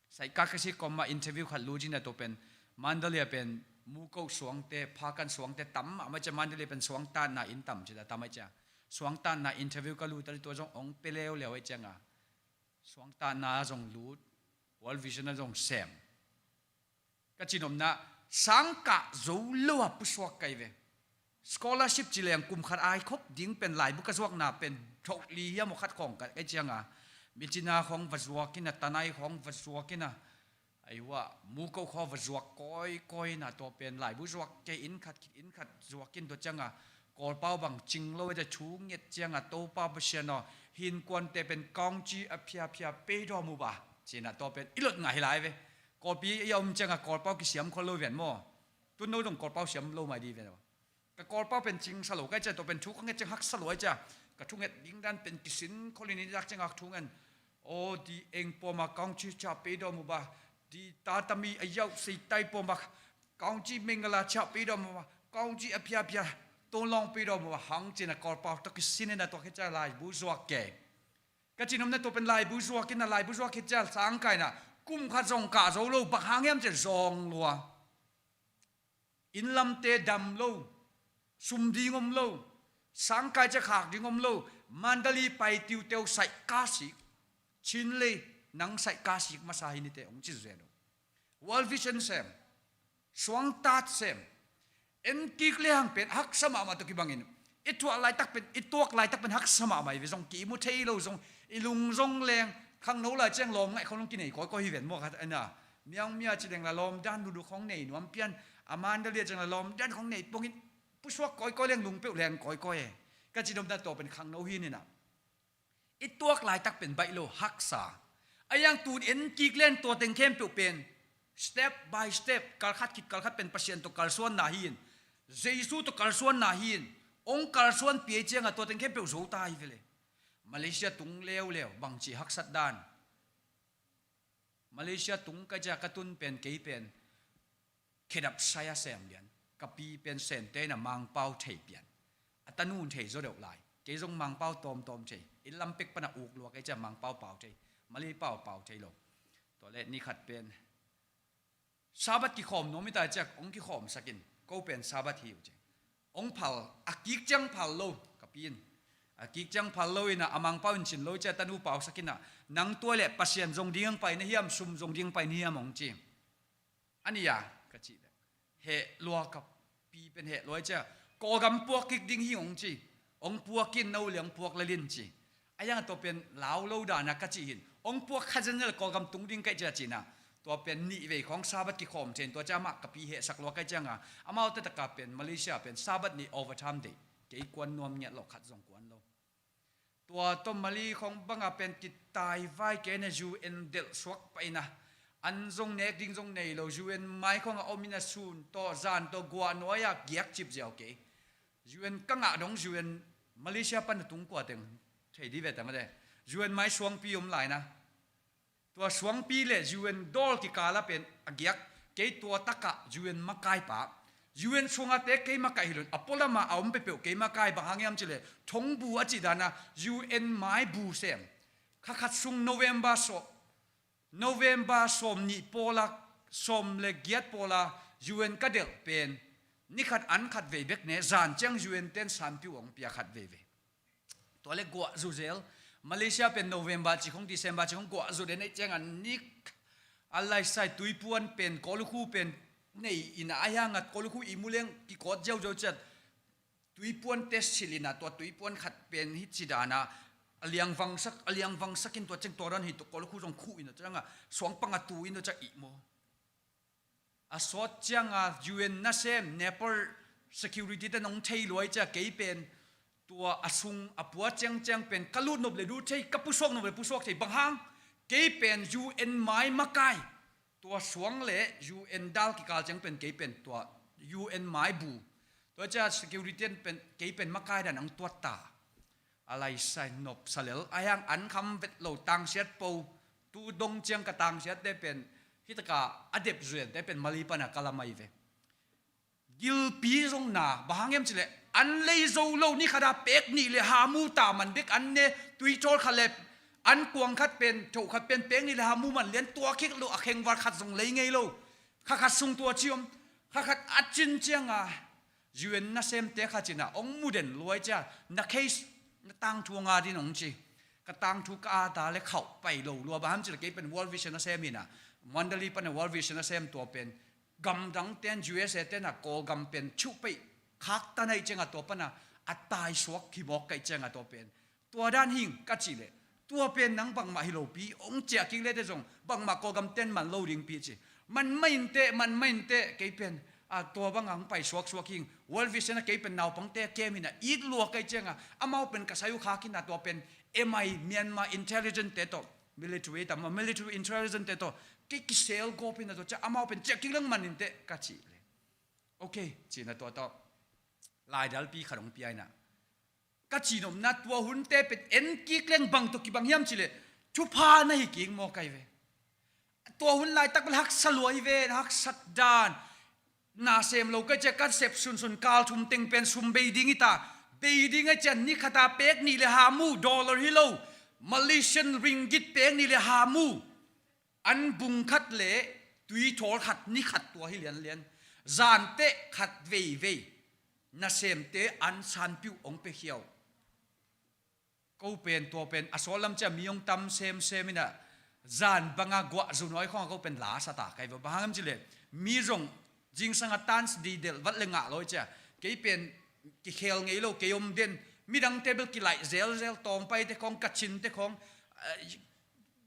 Saihka ka sik kawma interview khat lut inah tua pen Mandalay a pen muko suangte, phakan suangte tam mahmah ahih ciang Mandalay pen suangtanna inn tam ci ta tam ahih ciang suangtanna interview ka lut a tua zong hong pia leuleu ahih cianga suangtanna zong lut, World Vision a zong sem. Ka cinopna sangkah zo lo a pusuak ka hi ve. Scholarship ci leng kum khat ai khop ding pen laibu ka zuakna pen thok li hiam aw khat khawng ka hih cianga micina khawng va zuak inah, tanai khawng va zuak inah, aihua muko khaw va zuak kawikawi inah tua pen laibu zuak kei inn khat inn khat zuak in tua cianga Kawlpau bang cing lo a thu nget cianga Topa Pasian aw, hih innkuante pen kawngci a phiaphia pei dawm uh ba ci inah tua pen i lot ngah hi lai ve. Kawlpi i a om cianga Kawlpau kisiam khol lo vian maw. Tun no dong Kawlpau siam lo mai di vian maw. Ka Kawlpau pen cingsa lo ka hih ciang tua pen thu ka nget ciang haksa lo ahih ciang ka thunget ding dan pen kisin khol in i dak cianga thu ngen. Aw di eng pawma kawngci ciah pei dawm uh ba, di tatami a yauh seitai pawma kawngci mengala ciah pei dawm uh ba, kawngci a phiaphia tonlawng pei dawm uh ba hang ci inah Kawlpau tawh kisin inah tua khit ciang laibu zuak kei. Ka cinopna tua pen laibu zuak inah laibu zuak khit ciang sangkah inah kum khat zong kah zo lo, bang hang hiam cihleh zawng lua. Inn lamte dam lo, sum ding om lo, sangkah ciah khak ding om lo, Mandalay pai tiuteu saihka sik, Chinlei nang saihka sik masa hi nite hong ci zen uh. World Vision sem, suangtat sem, en kik le hang pen haksa mahmah tawh kibangin i tuak laitak pen, i tuak laitak pen haksa mahmah hi ve. Zong ki-imu thei lo, zong i lung zong leng khangno lai ciang lawm ngaih khawng kinei kawikawi hi ven maw khat a na. Myanmar ci leng la lawm dan lulu khawng nei nuam pian, a Mandalay ciang la lawm dan khawng nei pongin pusuak kawikawi leng lung peuh leng kawikawi e. Ka cinopna tua pen khangno hi inah i tuak laitak pen baih lo, haksa. A hiang tun en kik len tua teng khempeuh pen step by step, kalkhat khit kalkhat pen Pasian tawh kalsuanna hi in, Jesu tawh kalsuanna hi in, hong kalsuanpi ahih cianga tua teng khempeuh zo ta hi ve le. Malaysia tung leuleu bangci haksat dan. Malaysia tung ka cia ka tun pen kei pen khedap sai a sem lian. Ka pi pen Sente in a Mangpau thei pian. A tanu thei zaw deuh lai. Kei zong Mangpau tawmtawm thei. I lam pek pana uk lua kei cia Mangpau pau thei. Malay pau pau thei lo. Tua le ni khat pen Sabbath kikhawm nuam i ta ciak hong kikhawmsak in. Ko pen Sabbath hi uh ci. Hong phal, a kik ciang phal lo, ka pi in. A kik ciang phal lo in a, a Mangpau in cin lo cia tanu pausak in a, nang tua le Pasian zong ding hong pai na hiam, sum zong ding hong pai na hiam hong ci. A ni a, ka cih le. Heh lua ka pi pen heh lua i cia. Kawlgam puak kik ding hi hong ci. Hong puak in no le hong puak lalin ci. A yang a tua pen lau lo dana ka cih hin. Hong puak kha zenzel Kawlgam tung ding kaih cia cina. Tua pen nih vei khawng Sabbath kikhawm thei in tua cia amah ka pi hehsak lua kaih cianga. Amau te taka pen Malaysia pen Sabbath nih overtime day. Kei kuan nuam ngiat lo khat zong kuan lo. Tua tawh Mali khawng banga pen kitaivai kei na U N delh suak paina. An zong nek ding zong nei lo U N mai khawng a om in a sun tawh zan tawh guah nuai a giak cip ziau kei. U N ka ngah dong U N Malaysia pan a tung kua teng thei di ve tang a de. U N mai suangpi om laina. Tua suangpi le U N dawl kikala pen a giak kei tua taka U N makaipa. U N sungate kei makai hilun a polama a om pepeuh kei makai bang hang hiam cile thongbu a cih dana U N mai bu sem. Kha khat sung November so November sawm nih pawla sawm le giat pawla U N ka delh pen ni khat an khat vei bek ne zan ciang U N ten sanpiu hong pia khat veivei. Tua le guah zuzel Malaysia pen November ci khong December ci khong guah zu den ei ciang a nik a laisai tuipuan pen kawlukhu pen nei ina a hiang a kawlukhu i muleng kikawt ziauziau ciat tuipuan te silina tua tuipuan khat pen hi cidana a liangvangsak a liangvangsakin tua ceng tua ran hi tua kawlukhu zong khuh ina cianga suangpang a tu in tua ciang ihmaw. A sawt cianga U N nasem Nepal security te nong thei luai cia kei pen tua a sung a pua ciangciang pen ka lut nop le lut thei ka pusuak nop le pusuak thei bang hang kei pen U N mai makai. Tua suang le U N dal kikal ciang pen kei pen tua U N mai bu. Tua cia security pen kei pen makai dan ang tuat ta. A laisai nop salel a hiang an kham vet lo tangsiat po. Tu dong ciang ka tangsiat te pen hitaka a dep zuian te pen Mali pana ka lamai ve. Gilpi zong na bang hang em cile an lei zo lo ni khata pek nih le hamu ta man bek an ne tuithawl khat le an kuang khat pen tho khat pen pek nih le hamu man lian tua khek lo a khengvar khat zong lei ngei lo. Kha khat sung tua ciom kha khat a cin cianga U N nasemte kha cina ong muden luai cia na case na tangthu nga din ong ci. Ka tangthu ka ata le khauh pai lo lua bang ham cila kei pen World Vision nasem hina Mandalay pana World Vision nasem tua pen gamdang ten U S A tena Kawlgam pen thuh peih khak ta naih cianga tua pana a taisuak khimawk kaih cianga tua pen tua dan hing ka cih leh tua pen nang bangmah hi lopi ong ciah kik lete zong bangmah Kawlgam ten man lo dingpi ci. Man mah inteh man mah inteh kei pen a tua bang ang pai suaksuak hing World Vision a kei pen naupangte a kem hina it luak kaih cianga amau pen ka sai uh khak hina tua pen M I Myanmar intelligence te tawh military tam military intelligence te tawh kei kisel gawp hina tua cia amau pen ciah kik leng man inteh ka cih le. Ok cihna tua tawh laidalpi khat hong pia hina. Ka cihnopna tua hunte pen en kik leng bang tawh kibang hiam cileh thupha na hi kik maw kai ve. Tua hun laitak bel haksa lua hi ve haksat dan na sem lo kai cia ka sep sunsun kal thum teng pen sum bei ding hi ta. Bei ding a cia ni khata pek nih le hamu dollar hi lo Malaysian ringgit pek nih le hamu. An bung khat le tuithawl khat ni khat tua hi lianlian. Zante khat veivei nasemte an sanpiuh ong pekhiau. Ko pen tua pen a sawlam cia mi ong tam semsem ina zan banga guah zunuai khonga ko pen la sata kai va bang hangam cileh mi zong zingsanga tans di delh vat le ngah lawi cia kei pen kikhel ngei lo kei om den midang table kilaih zelzel tawngpai te khong kachin te khong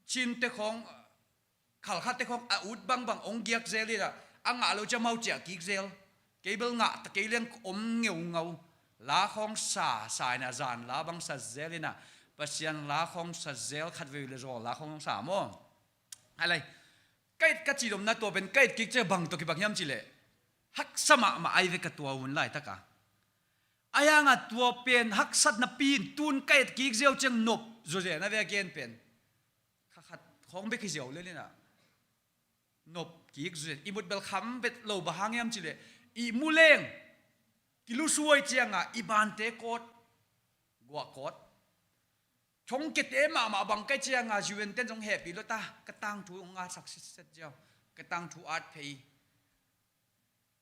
chin te khong khalkhat te khong a ut bangbang ong giak zel ina a ngah lo cia mau ciah kik zel. Kei bel ngah ta kei liang om ngeungau la khong sa sa ina zan la bang sa zel ina Pasian la khong sa zel khat vei le zaw la khong sa maw. Hai lai kait ka cidomna tua pen kait kik cia bang tawh kibang hiam cileh haksa mahmah ai ve ka tua hun laitaka. A hianga tua pen haksatna pi in tun kait kik ziau ciang nop zuzen a ve a gen pen kha khat khawng bek hi ziau lelina nop kik zuen. I mut bel kham vet lo, bang hang hiam cih leh i mu leng kilusuai cianga i bante kawt, guah kawt. Thongkiate mahmah bang kai cianga U N ten zong hehpih lo ta, ka tangthu hong atsak sitset ziau, ka tangthu at phei.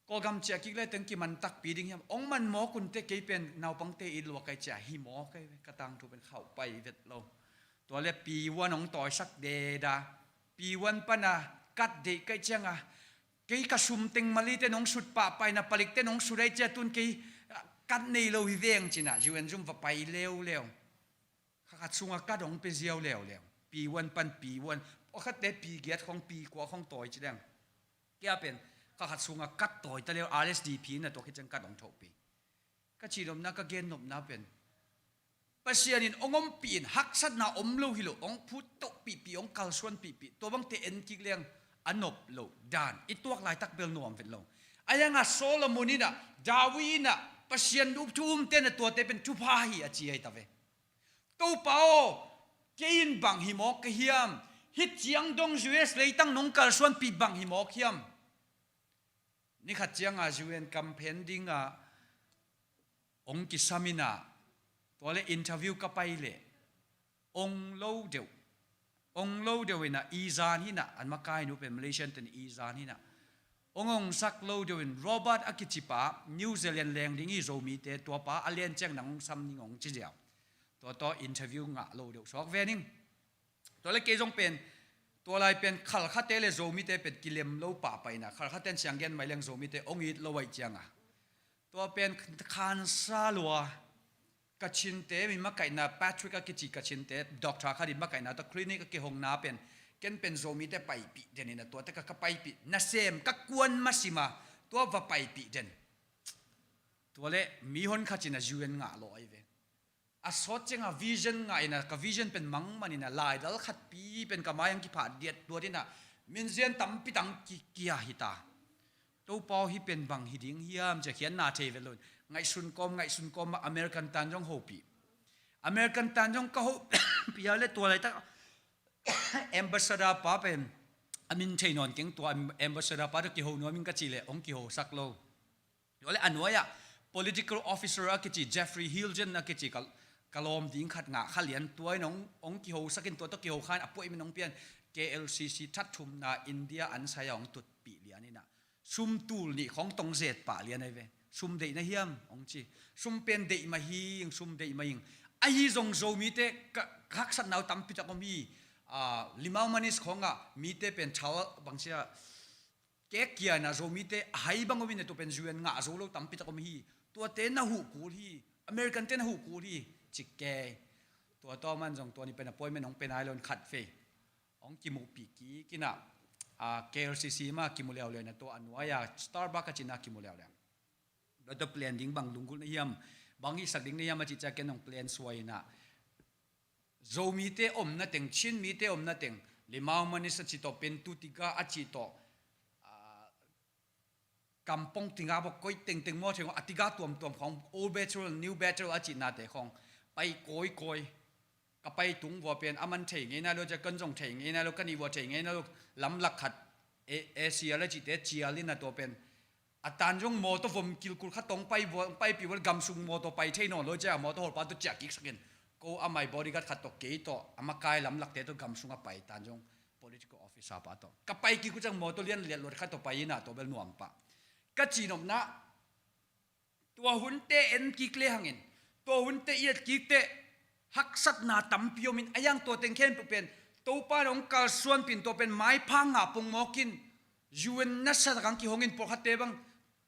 Kawlgam ciah kik le teng kiman takpi ding hiam? Hong man mawk un teh, kei pen naupangte it lua kai ciah hi mawk kai ve, ka tangthu pen khauh pai vet lo. Tua le P one hong tawisak deda, P one pana kat deih kai cianga kei ka sum teng Malay ten hong sut pahpah ina, palik ten hong sut ai cia tun kei, ah, kat nei lo hi veng cina U N zum va pai leuleu. Kha khat sunga kat hong pe ziau leuleu. P one pan P one, a khatte P giat khong, P kua khong tawi ci leng. Kia pen kha khat sunga kat tawi ta leu, R S D P na tua khit ciang kat hong thopi. Ka cihnopna, ka gennopna pen Pasian in hong ompih in, haksatna om lo hi lo, hong phut toh pihpih, hong kalsuan pihpih, tua bangte en kik leng a nop lo dan i tuak laitak bel nuam vet lo. A ianga Solomon ina, David ina, Pasian thu umte na tuate pen thupha hi a ci ai ta ve. Topa aw, kei in bang hi mawk ka hiam? Hih ciang dong U S leitang nong kalsuanpih bang hi mawk hiam? Ni khat cianga U N campaign dinga hong kisam ina, tua le interview ka pai le, hong lo deuh, hong lo deuh ina, i zan hina, an makai nu pen Malaysian ten i zan hina, hong hong sak lo deuh in, Robert a kici pa, New Zealand leng ding hi Zomite, tua pa a lian ciang nang hong sam ning hong ci ziau. Tua tawh interview ngah lo deuh sawk ve ning. Tua le kei zong pen, tua lai pen Khalkhate le Zomite pen kilem lo pahpah ina, Khalkhaten siang gen mai leng Zomite hong it lo ai cianga, tua pen khansa lua, Kachinte mi makaihna, Patrick a kici Kachinte doctor khat in makaihna tawh clinic a kihongna pen, ken pen Zomite paipih den ina, tuate ka, ka paipih, nasem ka kuan masima, tua va paipih den. Tua le mi hon khat cina U N ngah lo ai ve. A sawt cianga vision ngah ina, ka vision pen mang man ina, laidal khatpi pen ka mai ang kiphat diat tua dina, minzian tampi tang ki, kia hita. Topa aw, hih pen bang hi ding hiam cia khian na thei vet lo. Ngaihsun kawm, ngaihsun kawm, American tan zong hopih. American tan zong ka hopih a le tua laitak ambassador pa pen a min thei nawn keng, tua ambassador pa tawh kiho nuam ing ka cih le hong kihosak lo. Tua le a nuai-ah political officer a kici Jeffrey Hilgen a kici ka, ka lawm ding khat ngah kha lian, tua in hong, hong kihosak in, tua tawh kiho khan appointment hong pian, K L C C that thumna India an sai-a hong tutpih lian ina, sum tul nih khong tong zet pah lian ai ve. Sum deihna hiam hong ci. Sum pen deih mah hi ing, sum deih mah ing. Ahi zong Zomite ka, ka haksatna uh tampi tak om hi. Ah, Limau Manis khongah mite pen thal bangsia kek kia ina, Zomite a hai bang om ina, tua pen U N ngah zo lo tampi tak om hi. Tuate na huh kul hi. American te na huh kul hi. Cik kei. Tua tawh man zong tua ni pen appointment hong pe nai lo in khat vei hong kimuhpih kik ina, ah, K L C C ma kimu leuleu ina, tua a nuai-a Starbucks a cina kimu leuleu. Tua tawh plan ding bang lunggulh na hiam, bang hisak ding na hiam a cih ciang ken hong plan suai ina, Zomite omna teng, Chin mite omna teng, Limau Manis a cih tawh, Pintu Tiga a cih tawh, ah, Kampong Tiga bawk koi tengteng maw, thei a Tiga tuamtuam khong, Old Bethel, New Bethel a cihnate khong pai kawikawi. Ka pai tung vua pen a man thei ngei nai lo, cia kan zong thei ngei nai lo, ka nih vua thei ngei nai lo, lamlak khat, A C L a cihte cial ina, tua pen a tan zong mawtaw vom kilkul khat tawh hong pai vua, hong paipih vua le gamsung mawtaw pai thei nawn lo, cia mawtaw hawlpa tawh ciah kiksak in, ko a mai bodyguard khat tawh, kei tawh, a makai lamlakte tawh gamsung a pai tan zong, political officer pa tawh ka pai kik uh ciang mawtaw lian liat luat khat tawh pai ina, tua bel nuam pah. Ka cihnopna, tua hunte en kik le hangin, tua hunte i et kik teh, haksatna tampi om in, a iang tua teng khempeuh pen Topa in hong kalsuanpih in, tua pen maipha ngah pongmawk in, U N nasatak ang kihong in, pawlkhatte bang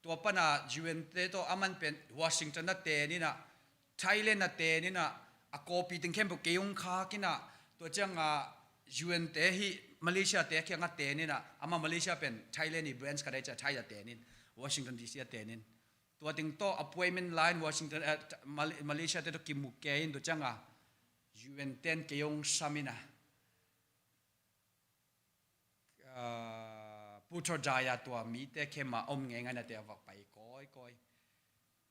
tua pana U N te tawh a man pen Washington a ten ina, Thailand a ten ina, a kawpi teng khempeuh kei hong khak ina, tua cianga U N te hi Malaysia te kianga ten ina, ama Malaysia pen Thailand i branch khat ai cia, Thai a ten in, Washington D C a ten in. Tua teng tawh appointment line Washington, eh, Mal-, Malaysia te tawh kimu kei in, tua cianga U N ten kei hong sam ina, ah, Putrajaya tua mite khem a om ngeingai nate a va pai kawikawi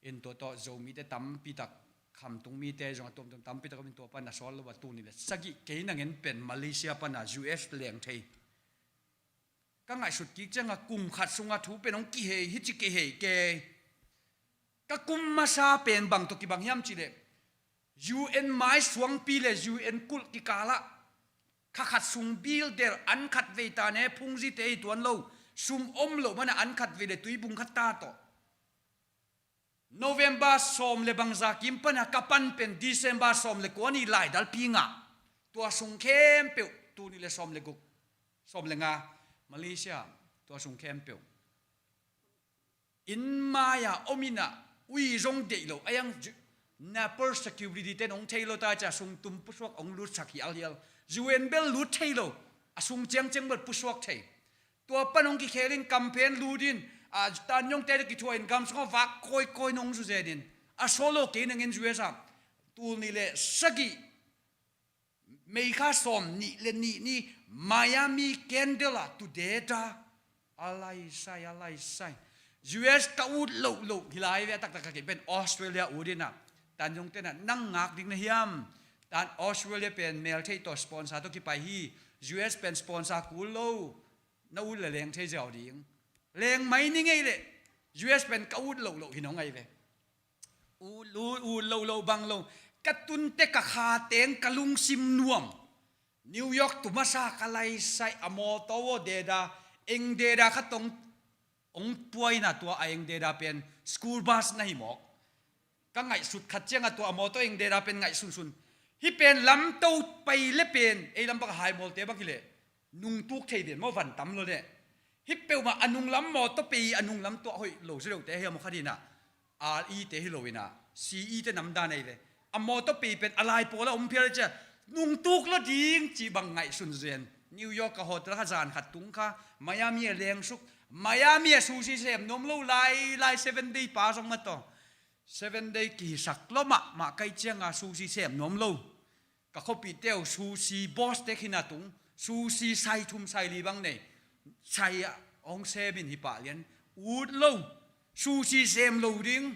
in, tua tawh Zomite tampi tak, khamtung mite zong a tuamtuam tampi tak om in, tua pana sawl lo a, tul nih le sagih kei nang en pen Malaysia pana U S leng thei Ka ngaihsut kik cianga kum khat sunga thu pen hong kihei hi ci kihei kei. Ka kum masa pen bang tawh kibang hiam cihleh, U N mai suangpi le U N kulh kikalah kha khat sung bill der an khat vei ta ne, phungzite hi tuan lo, sum om loh mana an khat vei le tuibung khat ta tawh. November sawm le bangza kim pana ka pan pen December sawm le kua ni laidalpi ngah. Tua sung khempeuh, tul nih le sawm le guk, sawm le nga, Malaysia, tua sung khempeuh. Inn mai-a om inah, ui zong deih lo, a yang ju-, Nepal security ten hong thei lo ta cia sungtum pusuak hong lutsak hialhial. U N bel lut thei lo, a sung ciangciang bel pusuak thei. Tua pan hong kikhelin kamphen lutin, a, Tan Yong te kithuahin gam sungah vak kawikawi nong zuzenin, a solo kei nangin U S a tul nih le sagih, May kha sawm nih le nih ni Miami candle a tudeda. A laisai, a laisai. U S ka ut loh loh hi lai ve, a taktak ka kei pen Australia ut inah. Tan Yong tenah nang ngak ding na hiam? Tan Australia pen mel thei tawh sponsor tawh kipai hi. U S pen sponsor kul lo. Na ut le leng thei ziau ding. Leng mai ni ngei leh U S pen ka ut loh loh hi nong ai ve. Ut, ut, ut loh loh bang lo. Ka tunte ka kha teng ka lungsim nuam. New York tu masa ka laisai a mawtaw aw deda, eng deda kha tong ong puaina tua a eng deda pen school bus na hi mawk. Ka ngaihsut khat cianga tua a mawtaw eng deda pen ngaihsunsun. Hih pen lamto pai le pen ei lam bang a haimawlte bang hileh nungtuk thei ven maw, van tam lo leh. Hih peuhmah a nunglam mawtaw pai a nunglam tuah hoih lo zi lote hiam aw khat inah. R E te hi lo inah, C E te namdan ei ve. A mawtaw pai pen a lai pawla om phial cia nungtuk lo ding ci bang ngaihsun zen. New York ka hotel kha zan khat tung kha, Miami a lengsuk. Miami a sushi sem nuam lo lai lai seven day pa zong mataw. Seven day kihisak lo mahmah kai cianga sushi sem nuam lo. Ka khuapihte uh sushi boss tek hina tung, sushi sai thum sai li bang nei. Sai ah hong semin hi pah lian. Ut lo. Sushi sem lo ding.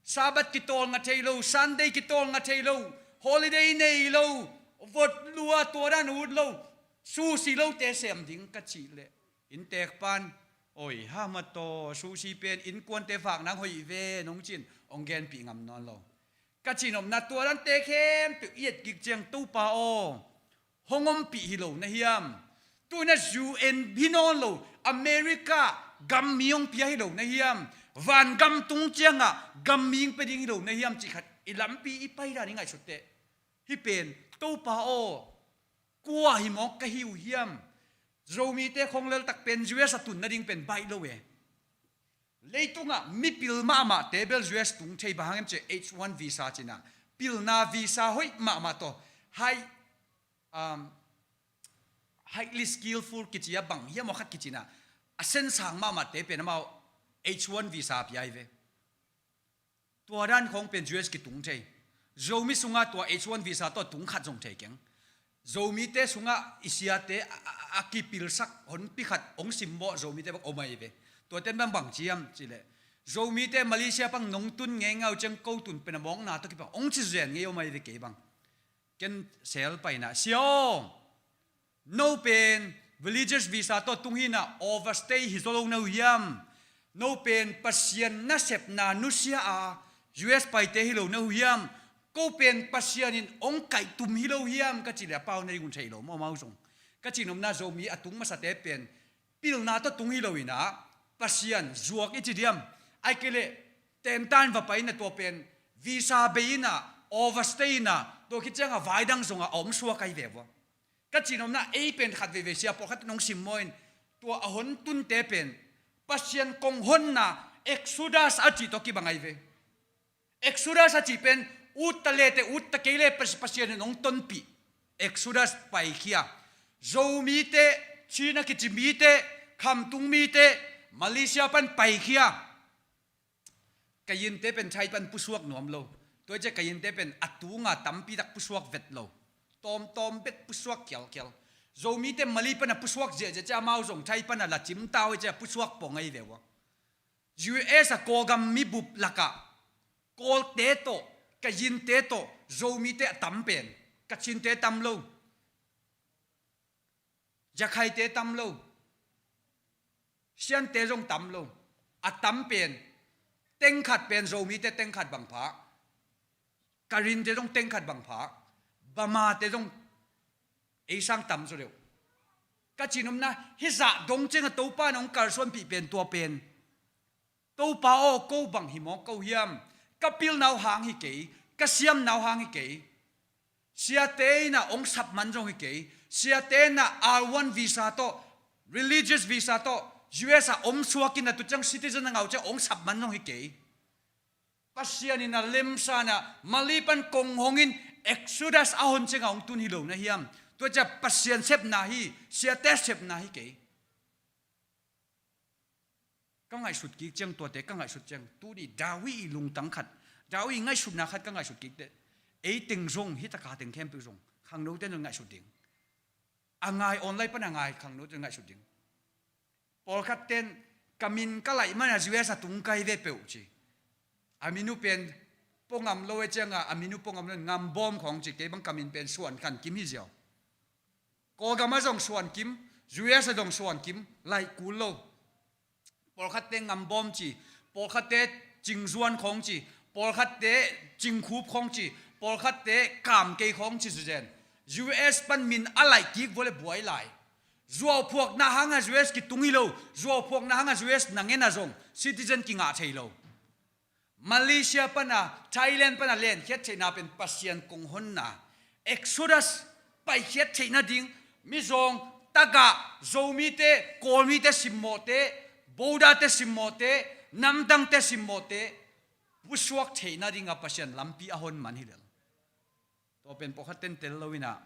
Sabbath kitawl nga thei lo, Sunday kitawl nga thei lo, holiday nei lo, vot lua tua dan ut lo. Sushi lote sem ding ka cih leh inntek pan, oi ha mataw, sushi pen innkuante vak nang hoih ve nong cin, hong genpih ngam nawn lo. Ka cihnopna tua dante khempeuh i et kik ciang Topa aw, hong ompih hi lo na hiam? Tuina U N hi nawn lo, America gam mi hong pia hi lo na hiam? Van gam tung ciangah gam mi hong pia ding hi lo na hiam? Cih khat i lampi i pai dan i ngaihsut teh. Hih pen Topa aw, kua hi mawk ka hi uh hiam? Zomite khong leltak pen U S a tun nading pen baih lo e. Leitungah mipil mahmahte bel U S tung thei, bang hang hiam cih leh H one visa cinah, pilna visa hoih mahmah tawh, high, um, highly skillful kici a bang hiam aw khat kicinah, a sensang mahmahte pen amau H one visa pia hi ve. Tua dan khong pen U S kitung thei. Zomi sungah tua H one visa tawh tung khat zong thei keng. Zomite sungah i siate a, a, a kipilsak honpi khat hong simmawh Zomite bang om ahi ve. Tuate in bang bang ci hiam cih leh, Zomite Malaysia bang nong tun ngeingai uh ciang ko tun pen a mawkna tawh kibang hong ci zen ngei om ahi ve kei bang. Ken sel paina, Sia aw, no pen villagers visa tawh tung hinah overstay hi zaw lo na uh hiam? No pen Pasian nasepna nusia a U S paite hi lo na uh hiam? Ko pen Pasian in hong kaihtum hi lo hiam? Ka cih leh a pau na ding un theih lo maw, amau zong. Ka cihnopna Zomi a tung masate pen pilna tawh tung hi lo inah, Pasian zuak i ci diam? Ai kei leh tentan va pai inah tua pen visa bei inah, overstay inah, tua khit ciangah vai dang zongah a om suak ahi ve vua. Ka cihnopna ei pen khat veivei sia pawlkhat in hong simmawh in, tua a hon tunte pen Pasian kong honna Exodus a cih tawh kibang ahi ve. Exodus a cih pen utta le teh utta kei le Pas-, Pasian in hong tonpih. Exodus paikhia. Zomite, Chin a kici mite, khamtung mite, Malaysia pan paikhia. Kayinte pen Thai pan pusuak nuam lo. Tua i ciah Kayinte pen a tunga tampitak pusuak vet lo. Tawmtawm bek pusuak khialkhial. Zomite Malay pana pusuak ziahziah ciah amau zong Thai pana la cimtau i ciah pusuak pong ahi ve ua. U S a Kawlgam mibup lakah Kawlte tawh, Kayinte tawh, Zomite a tam pen, Kachinte tam lo, Yakhaite tam lo, Siante zong tam lo. A tam pen, teng khat pen Zomite teng khat bang pha. Karinte zong teng khat bang pha. Bamate zong ei sang tam zaw deuh. Ka cihnopna, hih zah dong ciangah Topa in hong kalsuanpih pen tua pen, Topa aw, ko bang hi mawk ko hiam? Ka pilna uh hang hi kei, ka siamna uh hang hi kei. Siate in ah hong sap man zong hi kei. Siate in ah R one visa tawh, religious visa tawh, U S ah om suak in ah tu ciang citizen a ngah uh ciang hong sap man zong hi kei. Pasian in ah lemsa in ah Mali pan kong hong in Exodus a hon ciangah hong tun hi lo na hiam? Tua ciang Pasian sepna hi, siate sepna hi kei. Ka ngaihsut kik ciang tuate, ka ngaihsut ciang tuni David i lungtang khat, David i ngaihsutna khat ka ngaihsut kik teh, ei teng zong, hih taka teng khempeuh zong, khangnote in zong ngaihsut ding. A ngai online pan a ngai khangnote in ngaihsut ding. Pawlkhat ten ka min ka laih man a U S a tung kai ve peuh ci. A min uh pen pua ngam lo e ciangah, a min uh pua ngam lo in Ngambawm khawng ci, kei bang ka min pen Suan Khan Kim hi ziau. Kawlgam ah zong Suan Kim, U S ah zong Suan Kim, laih kul lo. Pawlkhatte Ngambawm ci, pawlkhatte Cingzuan khawng ci, pawlkhatte Cingkhup khawng ci, pawlkhatte Kamkei khawng ci zuzen. U S pan min a laih kik vua le buai lai. Zuauphuakna hangah U S kitung hi lo, zuauphuakna hangah U S na ngen ah zong citizen kingah thei lo. Malaysia pana, Thailand pana lenkhiat theihna pen Pasian kong honna, Exodus paikhiat theihna ding, mizawng tagah, Zomite, Kawlmite simmawhte, Buddhate simmawhte, namdangte simmawhte pusuak theihna dingah Pasian lampi a hon man hi lel. Tua pen pawlkhat ten tel lo in ah,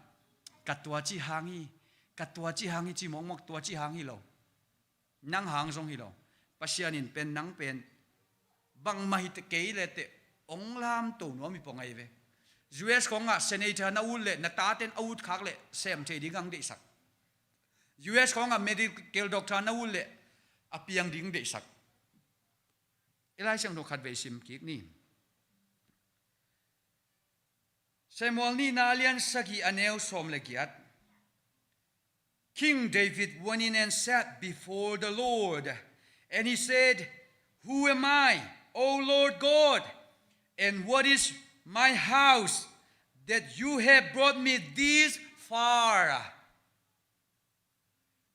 ka tua ci hang hi, ka tua ci hang hi ci mawkmawk, tua ci hang hi lo. Nang hang zong hi lo. Pasian in pen nang pen bangmah hi kei le teh hong lamto nuam hi pong ahi ve. U S khawngah senator na ut leh na taten a ut khak leh sem thei ding hong deihsak. U S khawngah medical doctor na ut leh a piang ding deihsak. I Lai Siangtho khat vei sim kik ni. Samuel nihna a lian sagih a neu sawm le giat. King David went in and sat before the Lord, and he said, "Who am I, O Lord God, and what is my house that you have brought me this far?"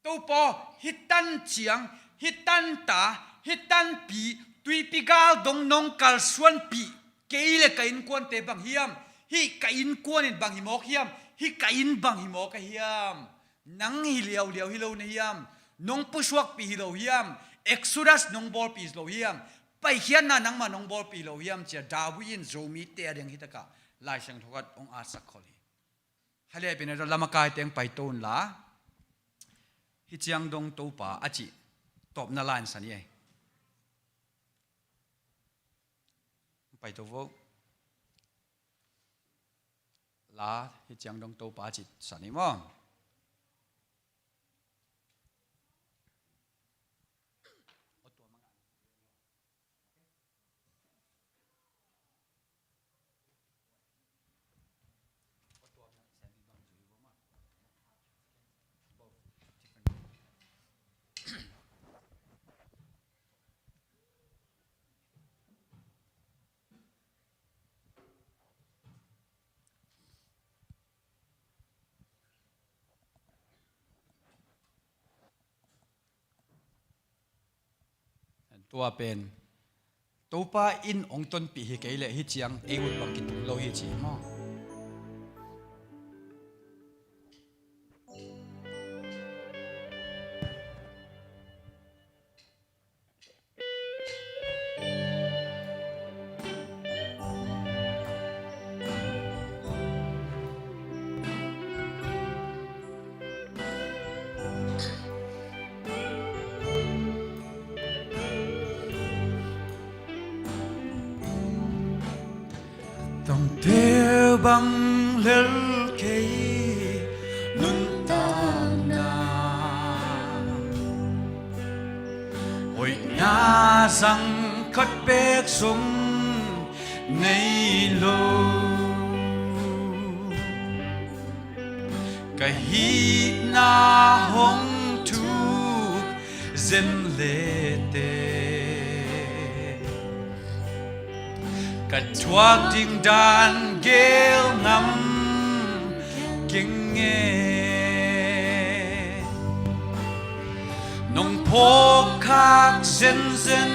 Topa, hih tan ciang, hih tan ta, hih tanpi, tuipi gal dong nong kalsuanpih kei le ka innkuante bang hiam? Hih ka innkuan in bang hi mawk hiam? Hih ka inn bang hi mawk a hiam? Nang hi liauliau hi lo na hiam? Nong pusuakpih hi lo hiam? Exodus nong bawlpih hi lo hiam? Paikhiatna nangmah nong bawlpih hi lo hiam? Ci-a David in Zomite a ding hitakah Lai Siangtho khat hong atsak khol hi. Hale pina lam a kai teng paito unla, hih ciang dong Topa a cih tawpna la in sa ni ei. Paito vo. La, hih ciang dong Topa a cih sa ni maw. Tua pen Topa in hong tonpih hi kei leh hih ciang ei ut bang kitung lo hi ci maw? Tangte bang lel kei nuntakna, hoihna zang khat bek zong nei lo. Ka hihna hong thuk zen le te. Ka thuak ding dan geel ngam keng e. Nong phawk khak zenzen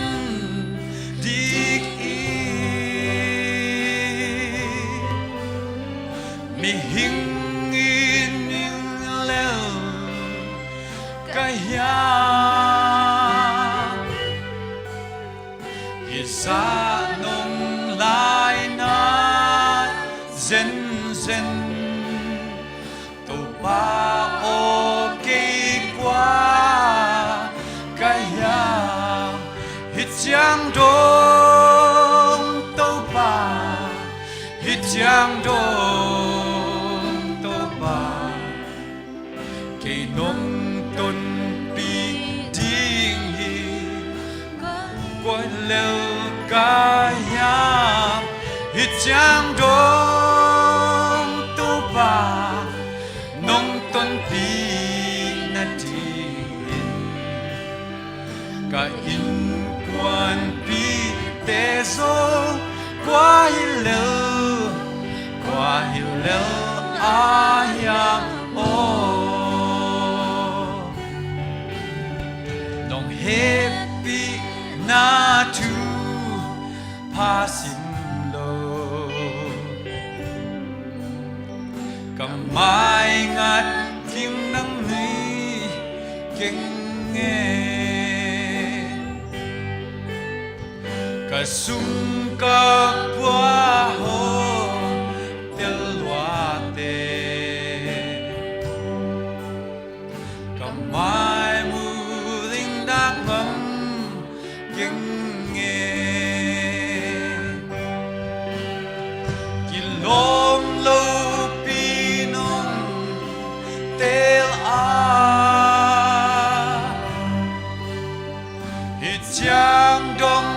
ding in, mihing in ning lel ka hiam? Hih zah nong laina zenzen, Topa aw, kei kua ka hiam? Hih ciang dong Topa, hih ciang dong Topa, kei nong tonpih ding hi. Kua lel ka hiam? Hih ciang dong Topa, nong tonpih nadingin ka innkuanpihte zong kua hi lel, kua hi lel a hiam aw? Nong hehpihna thupha sim lo, ka mai ngat ding nang nei keng e. Ka sum ka pua hong tel luate, ka mai mu ding dak ngam keng e. Kilawm lopi nong teel a, hih ciang dong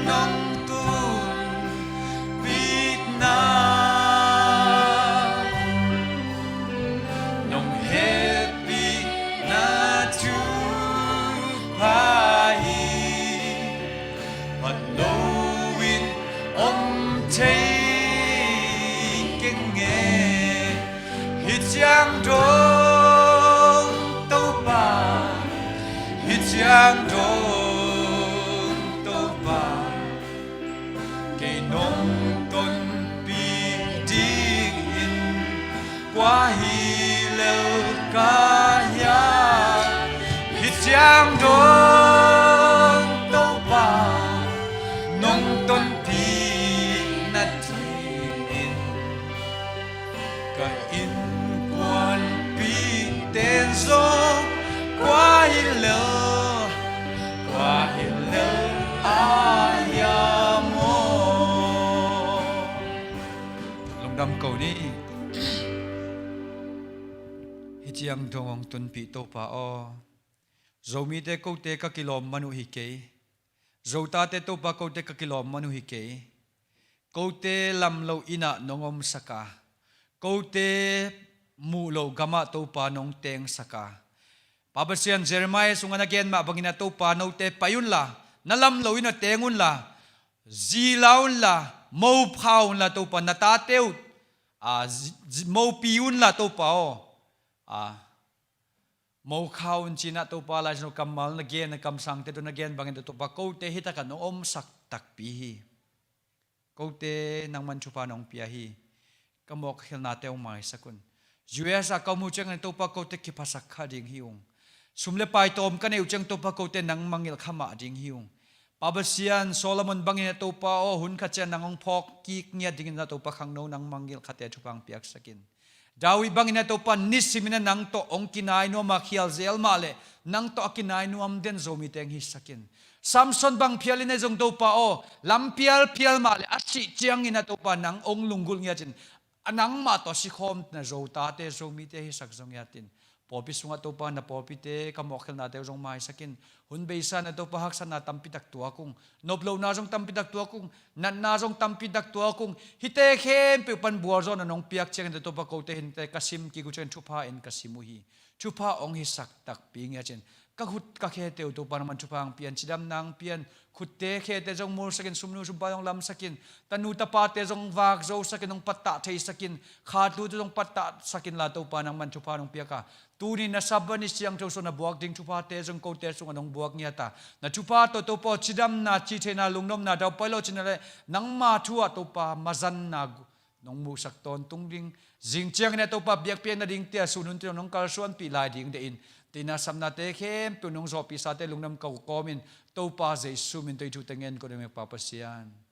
nong tonpihna, nong hehpihna thupha hi. Phat loin om thei keng e. Hih ciang dong Topa, hih ciang dong Topa, kei nong tonpih dingin kua hi lel ka hiam? Hih ciang dong Topa, nong tonpih nadingin ka innkuanpihte zong kua hi lel, kua hi lel a hiam aw? Lungdam ko ni. Hih ciang dong hong tonpih Topa aw, Zomite kote ka kilawm man uh hi kei. Zotate Topa kote ka kilawm man uh hi kei. Kote lam lo innah nong omsak a, kote muh loh gamah Topa nong tengsak a, Pa Pasian, Jeremiah sungah na gen mah bangin ah Topa note pai unla, na lam lo innah teng unla, zi la unla, mo pha unla Topa, na tate uh, a, zi, zi, mopi unla Topa aw, a, mo kha un ci-in ah Topa, Lai Siangtho kammal na gen, na kamsangte tawh na gen bangin ah Topa kote hi takah nong omsak takpi hi. Kote nangman thupha nong pia hi. Ka mawk khelnate hong maisak un. U S a ka om uh ciangin Topa kote kiphasak kha ding hi ung. Sum le pai tawm ka neih uh ciang Topa kote nang mangngilh kha mah ding hi ung. Pa Pasian, Solomon bangin ah Topa aw, hun khat ciang nang hong phawk kik ngiat dingin ah Topa khangno nang mangngilh khate thupha hong piaksak in. David bangin ah Topa nisimin ah nang tawh hong kinai nuam a, khial zel mah leh nang tawh a kinai nuam den Zomite hong hisak in. Samson bang phial in ah zong Topa aw, lam phial phial mah leh a sih ciangin ah Topa nang hong lunggulh ngiat in, a nangmah tawh sikhawm na Zotate, Zomite hisak zong ngiat in. Pawlpi sungah Topa na pawlpite ka mawk khelnate uh zong maisak in. Hun beisa in ah Topa haksatna tampi tak tuak ung. Nop lohna zong tampi tak tuak ung. Natna zong tampi tak tuak ung. Hihte khempeuh pan bualzawhna nong piak ciangin ah Topa kote hihte ka sim kik uh ciangin thupha in ka sim uh hi. Thupha hong hisak takpi ngiat in. Ka khut ka khete uh Topa nangman thupha hong pia in, cidamna hong pia in, khutte khete zong mulsak in, sumnu sumpa zong lamsak in, tanu tapate zong vakzo sak in, hong pattah theisak in, khatlute zong pattah sak inla Topa nangman thupha nong piak a, tuni na Sabbath ni siangtho suah na buak ding thuphate zong kote sungah nong buak ngiat a, na thupha tawh Topa aw cidamna, citheihna, lungnopna, daupai lo cihna le nangma thu ah Topa mazanna nong muhsak tawntung ding, zing ciangin a Topa biakpiakna dingte a sun hun tawh nong kalsuanpih lai ding deih in, tina sapnate khempeuh nong zawhpihsate lungdam ka kawmin Topa Jesu min tawh hih thute ngen ko ding, Pa Pasian.